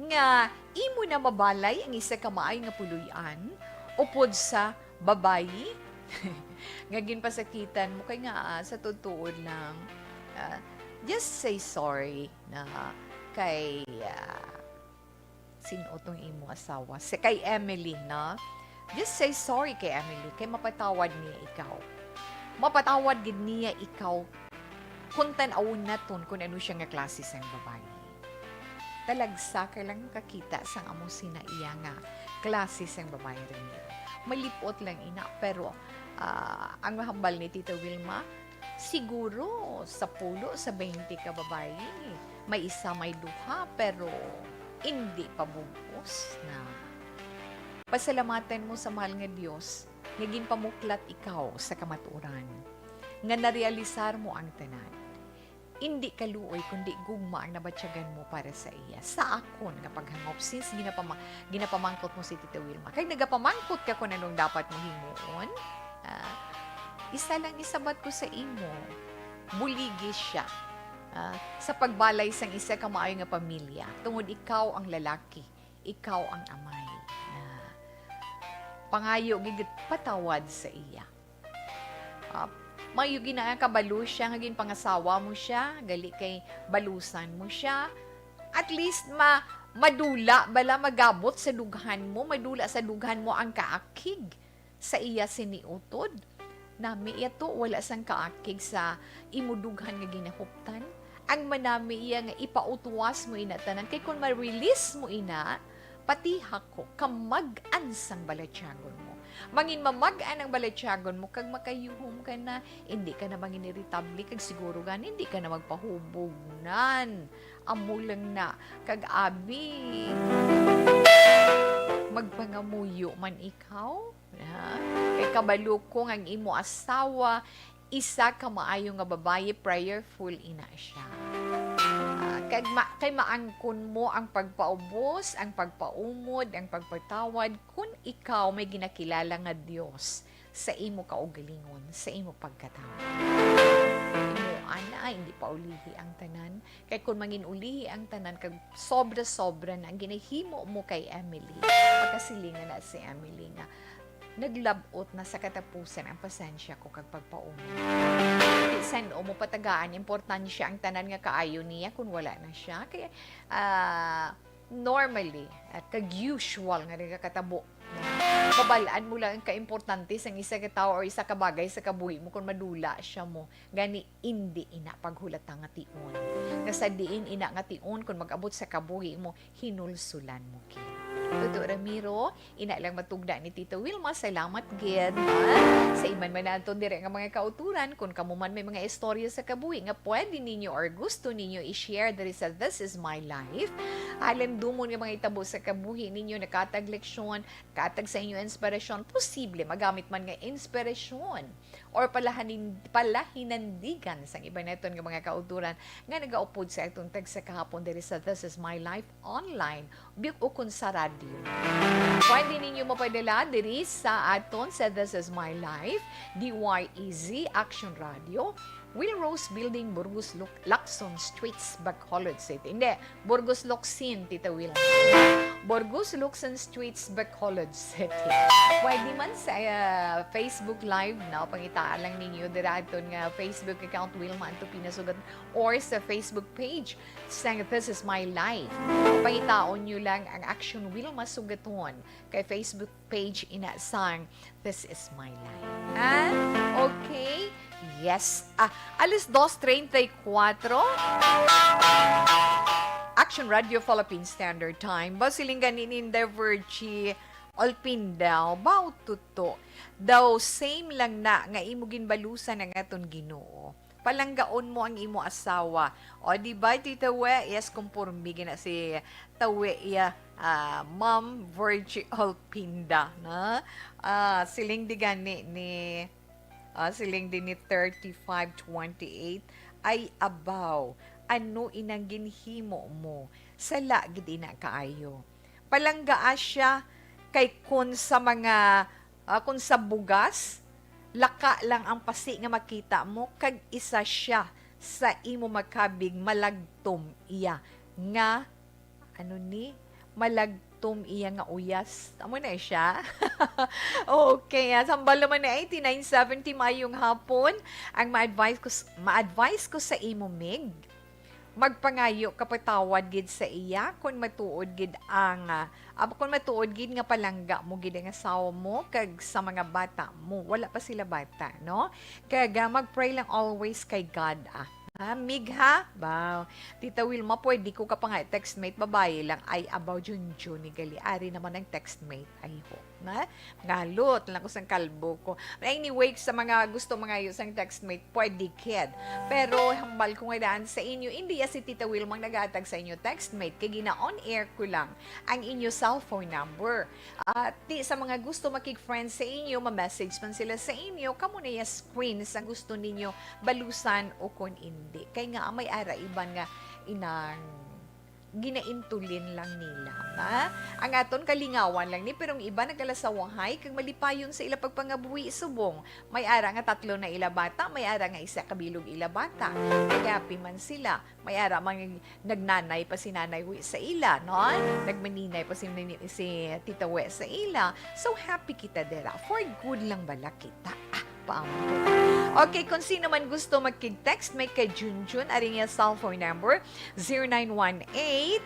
nga imo na mabalay ang isa ka maayo nga puloy-an upod sa babayi nga ginpasakitan mo. Kay nga, ah, sa totoo lang, ah, just say sorry na kay, ah, sin-o tong imo asawa? Si, kay Emily, no? Just say sorry kay Emily, kay mapatawad niya ikaw. Mapatawad gid niya ikaw kung tan-awon naton kung ano siya nga klase sang babayi. Talagsa ka lang makakita sang amo sina iya nga klase sang babayi, Raniero. Malipot lang ina, pero, ah, ang mahambal ni Tita Wilma, siguro sa pulo, sa baynte ka babayi, may isa, may duha, pero indi pa bug-os na. Pasalamatan mo sa mahal nga Dios nga ginpamuklat ikaw sa kamatuoran, nga narealisar mo ang tanan. Indi kaluoy, kundi gugma ang nabatyagan mo para sa iya. Sa akon nga paghangop, since ginapama-, ginapamangkot mo si Tita Wilma, kag nagapamangkot ka kung anong dapat mo himuon, ah, isa lang isabat ko sa imo, buligi siya, ah, sa pagbalay sang isa ka maayo nga pamilya, tungod ikaw ang lalaki, ikaw ang amay. Ah, pangayo gid patawad sa iya. Ah, maayo gid na kabalo siya nga ginpangasawa mo siya, gali kay balusan mo siya. At least ma-, madula bala, magabot sa dughan mo, madula sa dughan mo ang kaakig sa iya sini utod. Nami iya to, wala sang kaakig sa imo dughan nga ginahuptan. Ang manami iya nga ipautwas mo ina tanan, kay kun ma-release mo ina, patiha ko, kamag-an sang balatyagon mo. Mangin mamag-an ang balatyagon mo, kag makayuhom ka na, hindi ka na mangin iritable, kag siguro gani, hindi ka na magpahubog nan. Amo lang na, kag abi, magpangamuyo man ikaw, ha? Kay kabalo ko nga ang imo asawa, isa ka maayo nga babayi, prayerful ina siya. Ah, kag ma-, kay maangkon mo ang pagpaubos, ang pagpaumod, ang pagpatawad, kun ikaw may ginakilala nga Dios sa imo kaugalingon, sa imo pagkatawo. Imo ana, hindi pa ulihi ang tanan. Kay kun mangin ulihi ang tanan, kag sobra-sobra na ang ginahimo mo kay Emily, pagkasilingan na si Emily nga, "Naglab-ot na sa katapusan ang pasensya ko kag pagpaumod." Bisan o mo patagaan importansya ang tanan nga kaayo niya kun wala na siya. Kay, ah, normally, at kag usual nga nagakatabo, no? Babal-an mo lang ang kaimportante sang isa ka tawo or isa ka bagay sa kabuhi mo kung madula siya mo. Gani, indi ina paghulata nga tion. Nga sa diin ina nga tion, kung mag-abot sa kabuhi mo, hinulsulan mo gid. Tuto Ramiro, ina lang matugda ni Tito Wilma, salamat gid, ha? Sa iban man naton dire nga mga kauturan, kung kamo man may mga istorya sa kabuhi nga pwede ninyo or gusto ninyo i-share diri sa This Is My Life, halin dumon nga mga itabo sa kabuhi ninyo, nakatag leksyon, katag sa inyo inspirasyon, posible magamit man nga inspirasyon or palahanin-, palahinandigan sang iban naton nga mga kauturan nga nagaupod sa atong tagsa kahapon diri sa This Is My Life online, bi-, ukon sa radyo. Pwede ninyo mapadala diri sa aton sa This Is My Life, D Y E Z Action Radio, Will Rose Building, Burgos, Luc-, Lacson Streets, Bacolod City. Hindi, Burgos Locsin, Tita Will. Burgos Locsin Streets, Bacolod City. Pwede man sa, ah, Facebook Live, no? Pangitaan lang ninyo dira aton nga Facebook account, Wilma Antupina Sugat, or sa Facebook page sang This Is My Life. Pangitaon nyo lang ang Action Wilma Sugaton kay Facebook page ina sang This Is My Life. Ah? Okay? Yes. Ah, alas dos treinta y cuatro. Action Radio Philippine Standard Time. Ba, siling gani ni Virgie Olpinda, ba, tuto. Daw same lang na nga imo ginbalusan ang aton Ginoo. Palanggaon mo ang imo asawa. O, di ba, Tita We? Yes, kumpormi gina si Tawi iya, ah, Ma'am Virgie Olpinda, na? Ah, siling di gani ni, ah, siling di ni thirty-five twenty-eight, "Ay, abaw, ano inang ginhimo mo? Sala gid ina kaayo." Palanggaa siya, kay kun sa mga, ah, kun sa bugas, laka lang ang pasi nga makita mo, kag isa sia sa imo makabig, malagtom iya nga, ano ni? Malagtom iya nga uyas. Amo na sia. Okay, ah, sambal naman ni eighty-nine seventy, maayong hapon. Ang ma-advise ko s-, ma-advise ko sa imo, Mig, magpangayo ka patawad gid sa iya, kun matuod gid ang, ah, ab-, kun matuod gid nga palangga mo gid ang asawa mo kag sa mga bata mo. Wala pa sila bata, no? Kag, ah, mag-pray lang always kay God, ah. Ha, Mig, ha? Wow. Tita Wilma, pwede ko ka pa nga textmate, babae lang. Ay, abaw, Junjun, ni gali. Ari naman ang textmate. Ay, ho. Na? Ngalot lang ko sang kalbo ko. Anyway, sa mga gusto mangayo sang textmate, pwede, kid. Pero hambal ko nga daan sa inyo, hindi ya si Tita Wilma ang nagahatag sa inyo textmate. Kay gina-on air ko lang ang inyo cellphone number. At ti sa mga gusto makig-friend sa inyo, ma-message man sila sa inyo, kamo na ya screen sa gusto ninyo balusan o kon indi. Kay nga may ara iban nga inang ginaintulin lang nila, ha? Ang aton kalingawan lang ni, pero ang iba nagalasawahay kag malipayon sa ila pagpangabuhi subong. May ara nga tatlo na ila bata, may ara nga isa ka bilog ila bata. Nagapi man sila. May ara man nagnanay pa si Nanay Wi sa ila, no? Nagmaninay pa si, si Tita Wi sa ila. So happy kita dira. For good lang bala kita. Ah, paambot. Okay, kung sino man gusto magkig-text, may kay Junjun, ari niya cellphone number, zero nine one eight,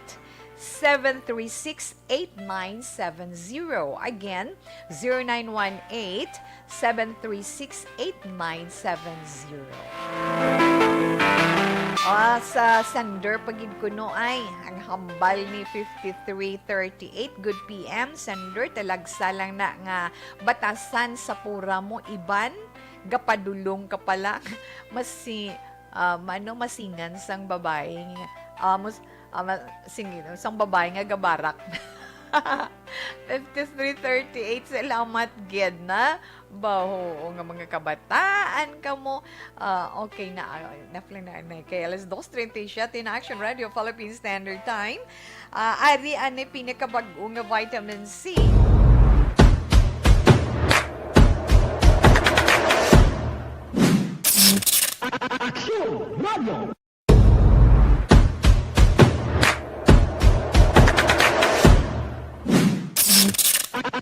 seven three six, eight nine seven zero. Again, zero nine one eight, seven three six, eight nine seven zero. Ah, sa sender pa gid kuno ay ang hambal ni fifty-three thirty-eight. Good P M, sender, talagsa lang na nga batasan sa pura mo, iban, gapadulong ka pa lang. Mas si, ah, ano, masingan sang babae nga, ah, mus-, ah, ma-, sing-, sang babae nga gabarak. Fifty-three thirty-eight, salamat gid na. Baho nga mga kabataan kamo. Ah, okay na, ah, enough lang na, na. Kay alas dos treinta y siete na Action Radio Philippine Standard Time. Ah, ari ani pinakabag-o nga vitamin C. Action Radio.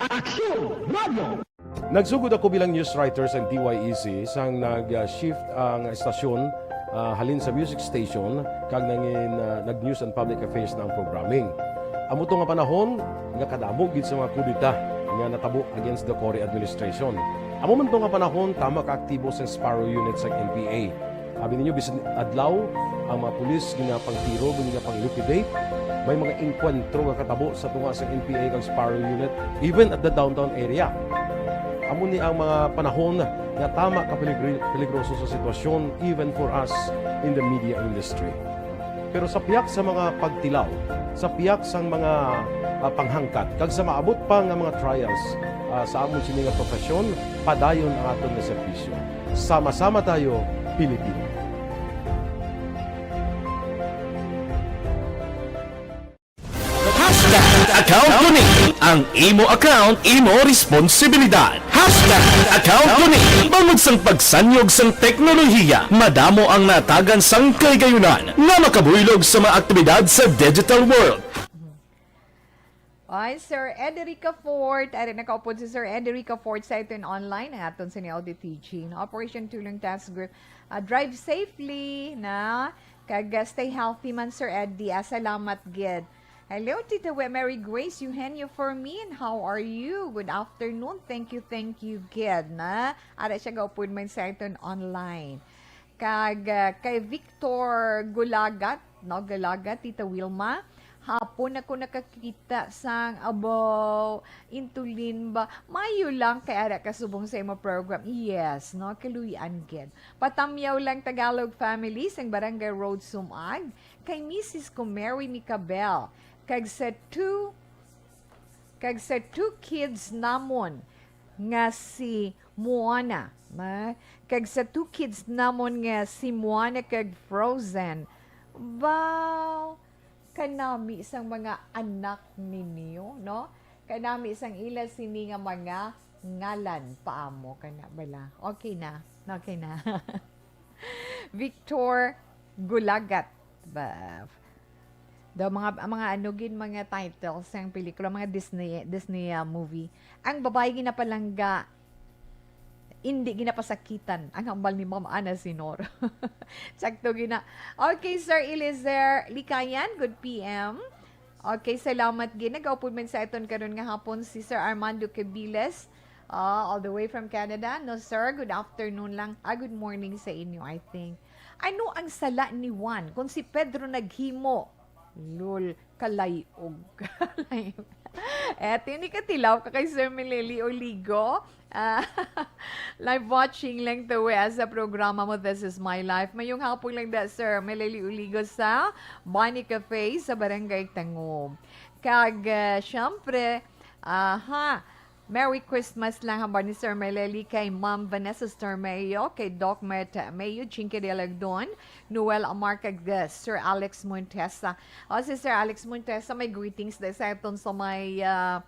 Action Radio. Nagsugod ako bilang news writer sa D Y E C sang nag-shift ang estasyon, ah, halin sa music station kag nangin, ah, nag-news and public affairs na ang programming. Amo to nga panahon nga kadamo gid sa mga kudeta nga natabo against the Cory administration. Amo man to nga panahon, tama ka aktibo sang Sparrow Unit sang N P A. Abi ninyo, bisan adlaw, ang mga pulis ginapangtiro, ginapang-liquidate. May mga engkwentro nga katabo sa tunga sang N P A kag Sparrow Unit, even at the downtown area. Amo ni ang mga panahon nga tama ka peligri-, peligroso sa sitwasyon, even for us in the media industry. Pero sa pihak sa mga pagtilaw, sa pihak sang mga, ah, panghangkat, kag sa maabot pa nga mga trials, ah, sa amon sini nga profesyon, padayon ang aton nga serbisyo. Sama-sama tayo, Pilipino. Hashtag account ko ni. Ang imo account, imo responsibilidad. Hashtag account ko ni. Bangod sang pagsanyog sang teknolohiya, madamo ang natagan sang kahigayonan nga makabuylog sa mga aktibidad sa digital world. Ay, Sir Ederica Fort. Ari, nakaupod si Sir Ederica Fort sa aton online, ang aton sini O D T G, no? Operation Tulong Task Group. Ah, drive safely, na. Kag, ah, stay healthy man, Sir Eddie. Ah, salamat gid. Hello, Tita We, Mary Grace Eugenio for me, and how are you? Good afternoon. Thank you, thank you, gid, na. Ara siya gaupod man sa aton online. Kag, ah, kay Victor Gulagat, no, Gulagat, Tita Wilma, hapon ako nakakita sang abaw, intulin ba? Mayo lang kay ara ka subong sa imo program. Yes, no, kaluy-an gid. Patamyaw lang Tagalog family sang Barangay Road Sumag, kay Missus ko Mary Micabel, kag sa two, kag sa two kids namon nga si Moana, ma-, kag sa two kids namon nga si Moana kag Frozen. Wow! Kanami sang mga anak ninyo, no? Kanami sang ila sini nga mga ngalan, paamo, kana bala. Okay na. Okay na. Victor Gulagat. Ba, daw mga, mga ano gid, mga titles sang pelikula, mga Disney, Disney, ah, movie. Ang babae ginapalangga, indi ginapasakitan ang hambal ni Ma'am Ana Sinor. Sakto gina. Okay, Sir Eliezer Likayan, good P M. Okay, salamat gid. Nagaupod man sa aton karon nga hapon si Sir Armando Cabiles, ah, all the way from Canada. No, sir, good afternoon lang. Ah, good morning sa inyo, I think. Ano ang sala ni Juan kung si Pedro naghimo? Lol, kalayog. Eh, tini ka tilaw ka kay Sir Meleli Oligo. Ah, live watching lang to, eh, sa programa mo, This Is My Life. Mayong hapon lang da, Sir Meleli Oligo sa Bonnie Cafe sa Barangay Tangob. Kag, ah, syempre, aha, Merry Christmas lang hambal ni Sir Meleli kay Ma'am Vanessa Stormeo, kay Doc Mert Mayo, Chinky de Lagdon, Noel Amar, kag, uh, Sir Alex Montesa. O, si Sir Alex Montesa, may greetings da sa aton sa may, uh,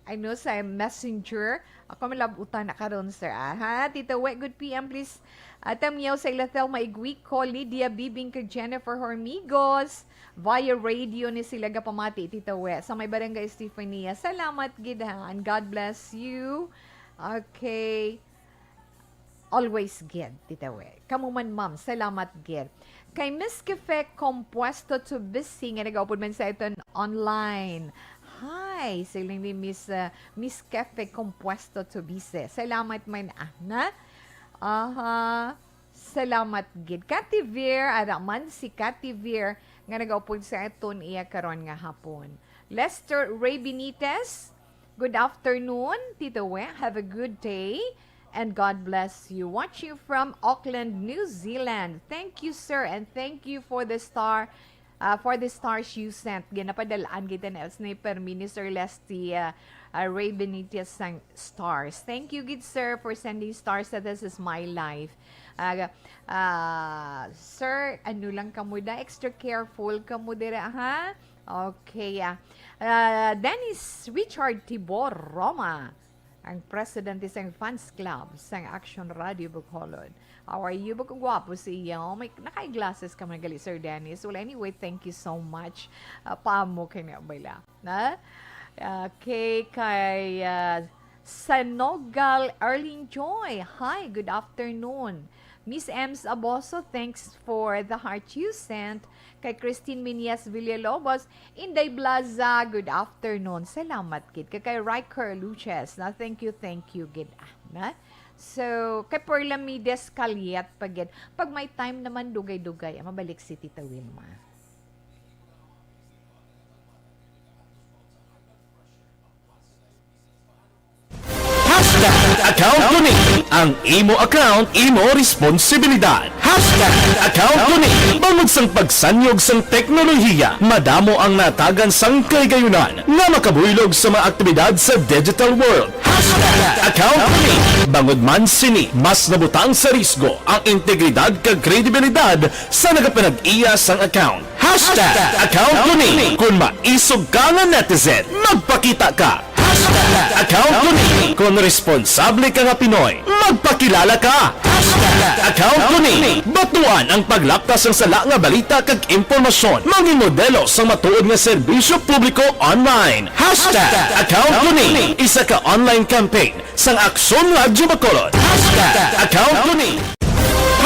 I know, sa messenger. Ako may labutan na karon, sir, ah. Ha? Tito We, good P M, please. Uh, Tamiyaw sa Ilatel, may Guico, Lydia Bibing, kag Jennifer Hormigos. Via radio ni sila gapamati, Tito We. Sa may Barangay Estefania, salamat gid, ha, and God bless you. Okay. Always gid, Tito We. Kamo man, ma'am, salamat gid. Kay Miss Cafe Compuesto Tubisi nga nagaupod man sa aton online. Hi, siling ni Miss, uh, Miss Cafe Compuesto Tubisi. Salamat man, ah, na? Aha. Salamat gid. Cathy Veer, ara man si Cathy Veer nga nagaupod sa aton iya karon nga hapon. Lester Ray Benitez, good afternoon, Tito We. Have a good day and God bless you. Watching from Auckland, New Zealand. Thank you, sir, and thank you for the star, uh, for the stars you sent. Ginapadalaan kita na ni Permi ni Sir Lesty, uh, uh, Ray Benitez sang stars. Thank you gid, sir, for sending stars sa This Is My Life. Ah, ah, sir, ano lang kamo da? Extra careful kamo dira, ha? Okay, ah. Ah, Dennis Richard Tibor Roma, ang president sang fans club sang Action Radio Bacolod. How are you? Bukang gwapo siya. Oh, may, naka-glasses ka man gali, Sir Dennis. Well, anyway, thank you so much. Ah, pamo kay na bala. Na? Okay, kay, ah, Sanogal Arlene Joy. Hi, good afternoon. Miss Ems Aboso, thanks for the heart you sent. Kay Christine Minyas Villalobos, Inday Blaza, good afternoon. Salamat gid. Kay, kay Riker Luces, na, thank you, thank you gid. Ah, na? So, kay Perla Mides Caliet pa gid. Pag may time naman, dugay-dugay, ah, mabalik si Tita Wilma. Hashtag account ko ni. Ang imo account, imo responsibilidad. Hashtag account ko ni. Bangod sang pagsanyog sang teknolohiya, madamo ang natagan sang kaligayunan nga makabuylog sa mga aktibidad sa digital world. Hashtag account ko ni. Bangod man sini, mas nabutang sa risgo ang integridad kag kredibilidad sa nagapanag-iya sang account. Hashtag account ko ni. Kung maisog ka nga netizen, magpakita ka. Hashtag account ko ni. Kung responsable ka nga Pinoy, magpakilala ka. Hashtag account ko ni. Batuan ang paglapkas sang sala nga balita kag impormasyon. Mangin modelo sang matuod nga serbisyo publiko online. Hashtag account ko ni. Isa ka online campaign sang Aksyon Radyo Bacolod. Hashtag account ko ni.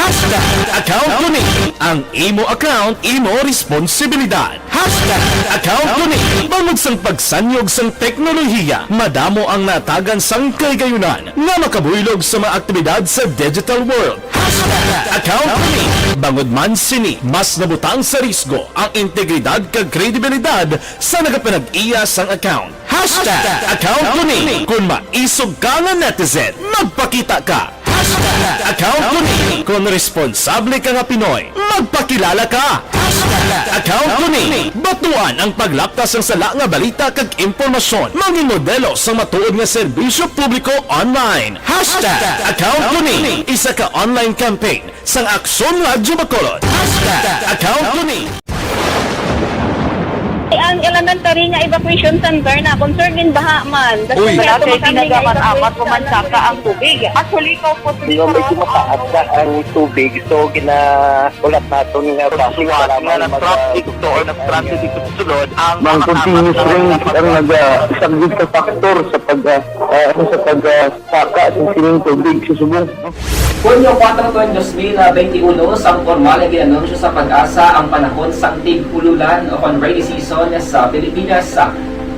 Hashtag account ko ni. Ang imo account, imo responsibilidad. Hashtag account ko ni. Bangod sang pagsanyog sang teknolohiya, madamo ang natagan sang kaligayunan nga makabuylog sa mga aktibidad sa digital world. Hashtag account ko ni. Bangod man sini, mas nabutang sa risgo ang integridad kag kredibilidad sa nagapanag-iya sang account. Hashtag account ko ni. Kung maisog ka nga netizen, magpakita ka. Hashtag account ko ni. Kung responsable ka nga Pinoy, magpakilala ka. Hashtag account ko ni. Batuan ang paglapkas sang sala nga balita kag impormasyon. Mangin modelo sang matuod nga serbisyo publiko online. Hashtag account ko ni. Isa ka online campaign sang Aksyon Radyo Bacolod. Hashtag account ko ni. Ang elementary nga evacuation center na concern din baha man. Uy. Wala kay ginagamat-amat, kumansaka ang tubig. Actually, ikaw po, medyo mataas na ang tubig, so ginahulat naton nga traffic nga mag- nag-traffic to or nag-traffic dito sa sulod ang continuous rain ang nag-, ah, isang big factor sa pag, ah, ah, ano, sa pag, ah, saka sa sining tubig sa subong. Hunyo kuwatro, dos mil benti uno, sang pormal nga gin-anunsyo sa PAGASA ang panahon sang tig-ululan o kon rainy season sa Pilipinas.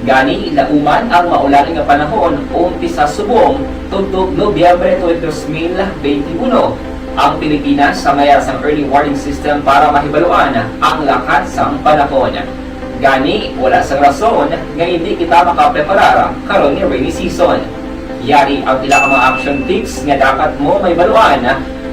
Gani, lauman ang maulan nga panahon umpisa subong tubtob Nobyembre tuig dos mil benti uno. Ang Pilipinas sa mayar sang early warning system para mahibaluan ang lakat sang panahon. Gani, wala sang rason nga hindi kita makapreparar karon nga rainy season. Yari ang pila ka mga action tips nga dapat mo mahibaluan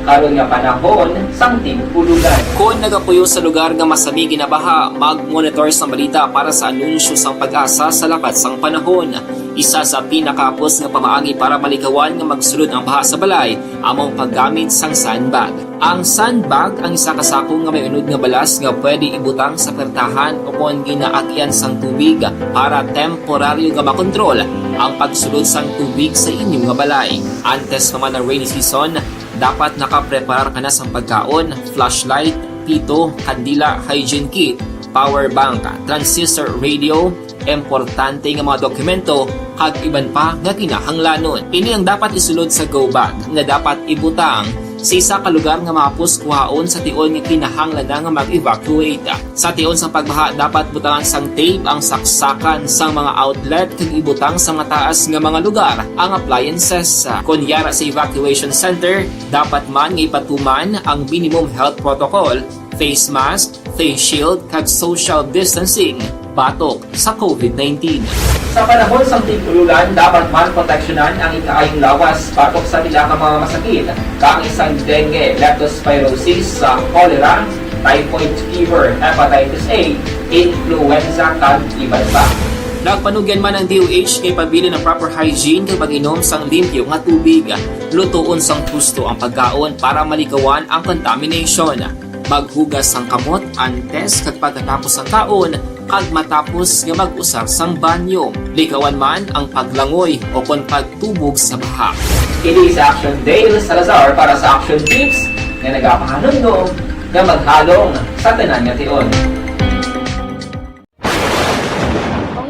karon nga panahon sang tig-ulogan. Kon nagapuyo sa lugar nga masami ginabaha, mag-monitor sang balita para sa anunsyo sang PAGASA sa lakat sang panahon. Isa sa pinakahapos nga pamaagi para malikawan nga magsulod ang baha sa balay amo ang paggamit sang sandbag. Ang sandbag ang isa ka sako nga may unod nga balas nga pwede ibutang sa pertahan o kon ginaagyan sang tubig para temporaryo nga makontrol ang pagsulod sang tubig sa inyo nga balay. Antes pa man ang rainy season, dapat nakapreparar ka na sang pagkaon, flashlight, pito, kandila, hygiene kit, power bank, transistor radio, importante nga mga dokumento, kag iban pa nga kinahanglanon. Ini ang dapat isulod sa go bag nga dapat ibutang sa isa ka lugar nga mahapos kuhaon sa tion nga kinahanglan na nga mag-evacuate. Sa tion sang pagbaha, dapat butangan sang tape ang saksakan sang mga outlet kag ibutang sa mataas nga mga lugar ang appliances. Kon yara sa evacuation center, dapat man nga ipatuman ang minimum health protocol, face mask, face shield, kag social distancing batok sa COVID nineteen. Sa panahon sang tig-ulogan, dapat man proteksyonan ang ikaayong lawas batok sa pila ka mga masakit, kaangay sang dengue, leptospirosis, sa cholera, typhoid fever, hepatitis A, influenza, kag iban pa. Nagpanugyan man ang D O H nga ipabilin ang proper hygiene kag pag-inom sang limpyo nga tubig. Lutoon sang husto ang pagkaon para malikawan ang contamination. Maghugas sang kamot antes kag pagkatapos sang kaon kag matapos nga mag-usar sang banyo. Likawan man ang paglangoy o kon pagtubog sa baha. Kini si Action Dale Salazar para sa Action Tips nga nagapahanumdom nga maghalong sa tanan nga tion.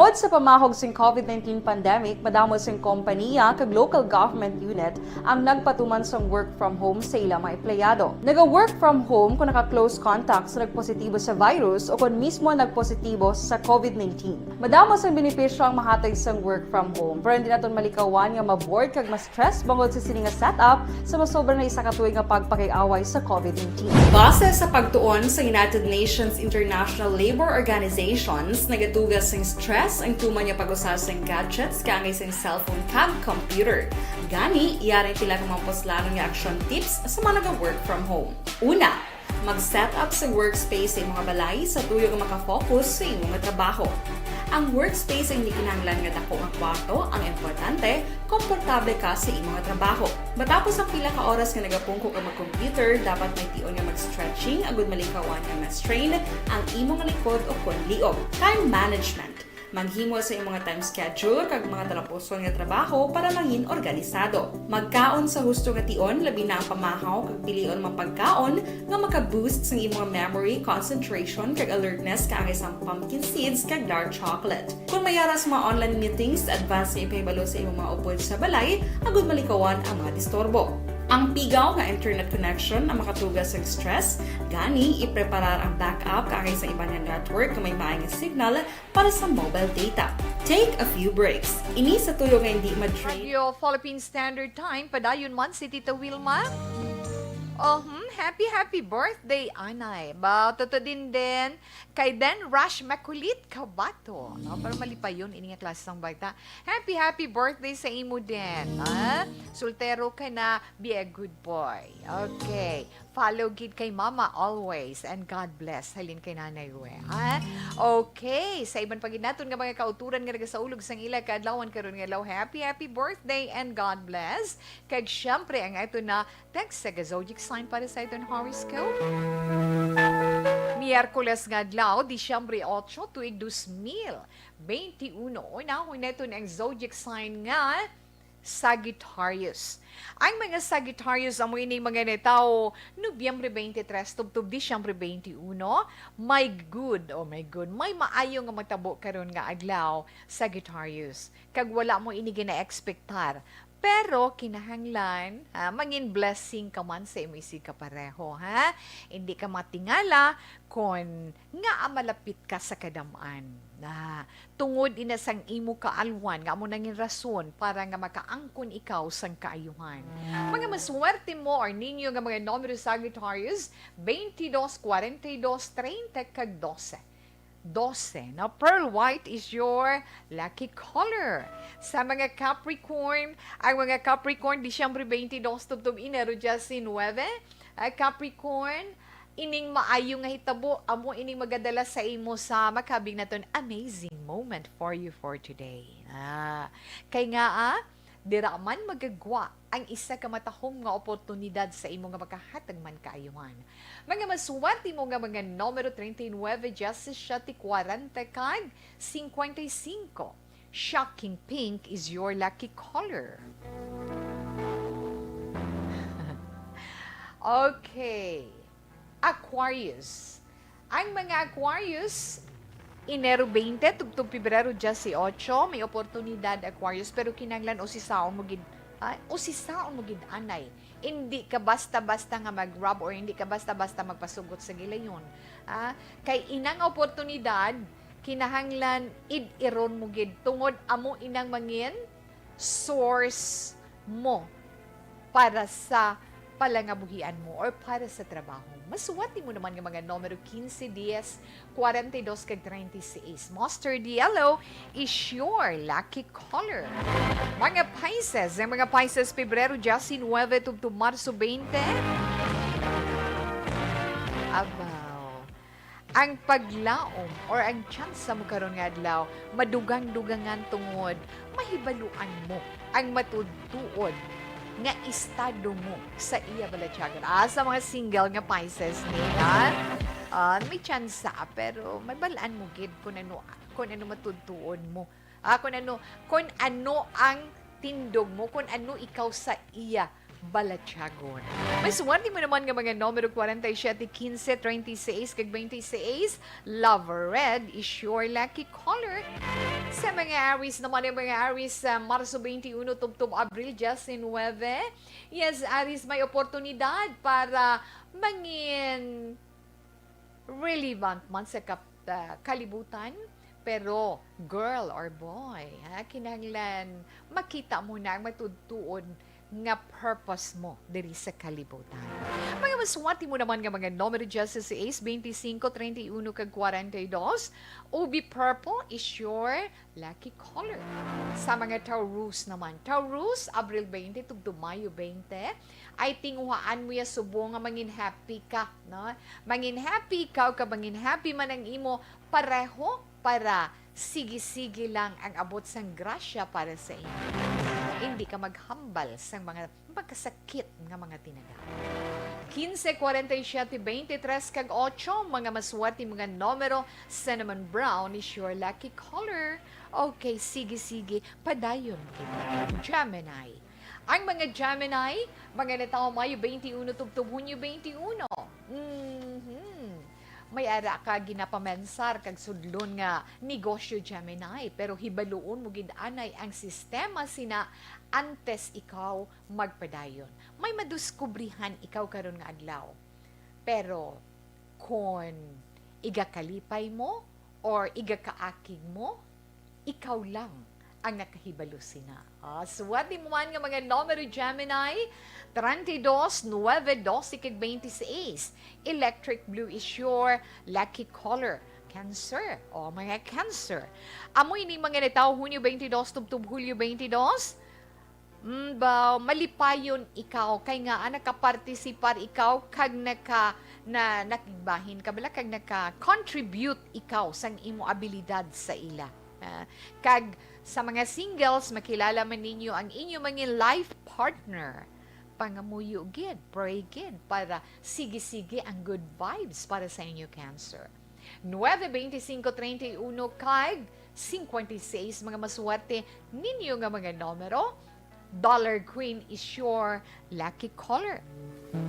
Tungod sa pamahog sing COVID nineteen pandemic, madamo sing kompanya kag local government unit ang nagpatuman sang work from home sa ila mga empleyado. Naga-work from home kung naka-close contact sa nagpositibo sa virus o kung mismo nagpositibo sa COVID nineteen. Madamo sang benepisyo ang mahatag sang work from home, pero hindi naton malikawan nga ma-bored kag ma-stress bangod sa sini nga setup sa masobra na isa ka tuig nga pagpakig-away sa COVID nineteen. Base sa pagtuon sa United Nations International Labour Organizations, nagatuga sing stress ang tuman nga pag-usa sing gadgets kaangay sing cellphone kag computer. Gani, yari pila ka mga puslanon nga action tips sa mga naga-work from home. Una, mag-set up sa workspace sa imong balay sa tuyo nga makafocus sa imong trabaho. Ang workspace ang hindi kinahanglan nga dako nga kwarto, ang importante, komportable ka sa imong trabaho. Matapos ang pila ka oras nga nagapungko ka mag-computer, dapat may tion nga mag-stretching agud malikawan nga ma-strain ang imong likod o kon liog. Time management. Maghimo sa imong time schedule kag mga talapuson nga trabaho para mangin organisado. Magkaon sa husto nga tion, labi na ang pamahaw, kag pilion mga pagkaon nga maka-boost sang imong memory, concentration, kag alertness kaangay sang pumpkin seeds kag dark chocolate. Kung may yara sa mga online meetings, advance nga ipahibalo sa imong mga upod sa balay agud malikawan ang mga disturbo. Ang pigaw nga internet connection ang makatuga sa stress, gani ipreparar ang backup kaangay sa iban nga network nga may maay nga signal para sa mobile data. Take a few breaks. Ini sa tuyo nga hindi ma-drain. Radio Philippine Standard Time, padayon man si Tita Wilma. Oh, hmm, happy, happy birthday, anay. Ba, tuto din din. Kay Den Rush Makulit Kabato. No? Para malipayon, ini nga klase sang balita. Happy, happy birthday sa imo din. Ha? Soltero ka na, be a good boy. Okay. Follow gid kay Mama always, and God bless. Halin kay Nanay Rue, ha? Okay, sa iban pa gid naton nga mga kauturan nga nagasaulog sang ila kaadlawan karon nga adlaw, happy, happy birthday and God bless. Kag syempre, ang ato na text sa zodiac sign para sa aton horoscope. Miyerkules nga adlaw, Disyembre otso, tuig dos mil benti uno. Unahon naton ang zodiac sign nga Sagittarius. Ang mga Sagittarius amo ini mga natawo Nobyembre twenty-three tubtob Disyembre twenty-one. May good, oh my good, may maayo nga matabo karon nga adlaw, Sagittarius. Kag wala mo ini gina-expectar. Pero kinahanglan, ha, mangin blessing ka man sa imo isig kapareho, ha? Hindi ka matingala kon ngaa malapit ka sa kadam-an. Na, tungod ina sang imo kaalwan nga amo nangin rason para nga makaangkon ikaw sang kaayuhan. Mga maswerte mo or ninyo nga mga numero, Sagittarius, twenty-two, forty-two, thirty, kag dose. Dose. Now, pearl white is your lucky color. Sa mga Capricorn, ang mga Capricorn, Disyembre twenty-two tubtob Enero diyasinuebe. Ah, Capricorn, ining maayo nga hitabo, amo ining magadala sa imo sa makabig naton amazing moment for you for today. Ah, kay nga, ah, dira man magagwa ang isa ka matahom nga oportunidad sa imo nga makahatag man kaayuhan. Mga maswerte mo nga mga numero treinta y nueve, diecisiete, cuarenta, kag cincuenta y cinco. Shocking pink is your lucky color. Okay. Aquarius. Ang mga Aquarius, Enero twenty, tubtob Pebrero diyesiyotso, may oportunidad, Aquarius, pero kinahanglan usisaon mo gid, ah, usisaon mo gid anay. Hindi ka basta-basta nga mag-rub or hindi ka basta-basta magpasugot sa gilayon. Ah, kay inang oportunidad, kinahanglan id-iron mo gid tungod amo inang mangin source mo para sa palangabuhian mo or para sa trabaho. Masuwat mo naman nga mga numero quince, diez, cuarenta y dos, kag treinta y seis. Mustard yellow is your lucky color. Mga Pisces, ang mga Pisces, Pebrero diyasinuebe tubtob Marso twenty. Abaw. Ang paglaom or ang tsansa mo karon nga adlaw, madugang-dugangan tungod mahibaluan mo ang matuod-tuod nga estado mo sa iya balatyagon. Ah, sa mga single nga Pisces ni, ha? Ah, may tsansa, pero mabal-an mo gid kung ano, kung ano matuod-tuod mo. Ah, kung ano, kung ano ang tindog mo, kung ano ikaw sa iya balatyagon. May suwerte mo naman nga mga numero forty-seven, quince, treinta y seis, kag twenty-seis. Love red is your lucky color. Sa mga Aries naman, ang mga Aries, sa Marso twenty-one tubtob Abril diyesinuebe. Yes, Aries, may oportunidad para mangin relevant man sa kap-, ah, kalibutan, pero girl or boy, ha, kinahanglan makita mo na ang matuod-tuod nga purpose mo diri sa kalibutan. Mga maswerte mo naman nga mga numero, diyesisais, twenty-singko, treinta y uno, kag kwarenta y dos, ubi purple is your lucky color. Sa mga Taurus naman, Taurus, Abril twenty tubtob Mayo twenty, ay tinguhaan mo ya subong nga mangin happy ka, no? Mangin happy ikaw, ka mangin happy man ang imo pareho, para sige-sige lang ang abot sang grasya para sa imo. Hindi ka maghambal sang mga magkasakit nga mga tinaga. Quince, kwarenta y siyete, twenty-tres, kag otso, mga maswerte, mga numero, cinnamon brown is your lucky color. Okay, sige, sige, padayon kita. Gemini. Ang mga Gemini, mga natawo Mayo twenty-one tubtob Hunyo twenty-one. Mhm. May ara ka ginapamensar kag sudlon nga negosyo, Gemini, pero hibaluon mo gid anay ang sistema sina antes ikaw magpadayon. May maduskubrihan ikaw karon nga adlaw. Pero kon igakalipay mo or igakaakig mo, ikaw lang ang nakahibalo sina. Ah, suwat mo man nga mga numero, Gemini, treinta y dos, nuebe, doce, kag veintiséis. Electric blue is your lucky color. Cancer. O, mga Cancer. Amo ini mga natawo Hunyo twenty-two tubtob Hulyo twenty-two. Mm, ba, malipayon ikaw kay nga, ah, nakapartisipar ikaw kag naka-, na, nakigbahin ka bala kag naka-contribute ikaw sang imo abilidad sa ila. Ah, kag sa mga singles, makilala man ninyo ang inyo mga life partner. Pangamuyo gid, pray gid para sige-sige ang good vibes para sa inyo, Cancer. Nuebe, veinticinco, treinta y uno, kag cincuenta y seis, mga maswerte ninyo nga mga numero. Dollar Queen is your lucky color.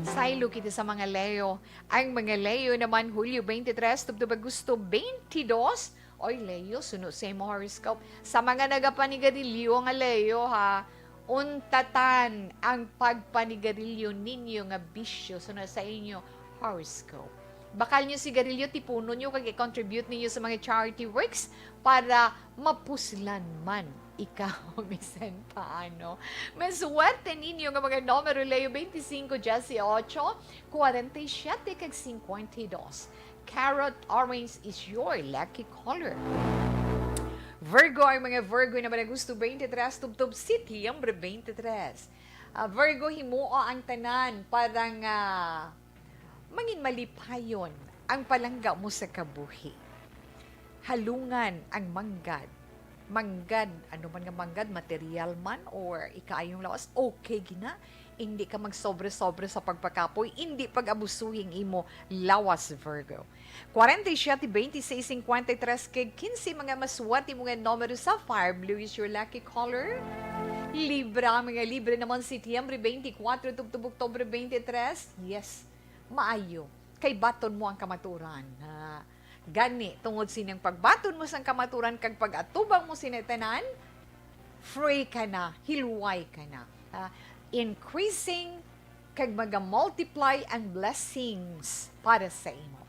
Saylo kita sa mga Leo. Ang mga Leo naman, Hulyo twenty-three tubtob Agosto twenty-two. Oy, Leo, suno sa imo horoscope. Sa mga nagapanigarilyo nga Leo, ha, untatan ang pagpanigarilyo ninyo nga bisyo suna sa inyo horoscope. Bakal nyo sigarilyo, tipunon nyo kag i-contribute ninyo sa mga charity works para mapuslan man ikaw, bisan paano. May suwerte ninyo nga mga numero, Leo, twenty-five, eighty-eight, forty-seven, kag fifty-two. Carrot orange is your lucky color. Virgo, ang mga Virgo na managusto, twenty-three tubtob Setyembre twenty-three. Ah, Virgo, himoa ang tanan para nga mangin malipayon ang palangga mo sa kabuhi. Halungan ang manggad. Manggad, ano man nga manggad, material man or ikaayong lawas, okay gina. Hindi ka magsobre-sobre sa pagpakapoy, hindi pag-abusuhi ang imo lawas, Virgo. Forty-seven, twenty-six, fifty-three, kag fifty, mga maswerte mo nga numero sa fire. Blue is your lucky color. Libra, mga Libra naman, Setyembre twenty-four, tubtob Oktubre twenty-three. Yes, maayo. Kay baton mo ang kamaturan. Ha? Gani, tungod sining pagbaton mo sang kamaturan kag pag-atubang mo sini tanan, free ka na, hilway ka na. Ah, increasing kag maga-multiply ang blessings para sa imo.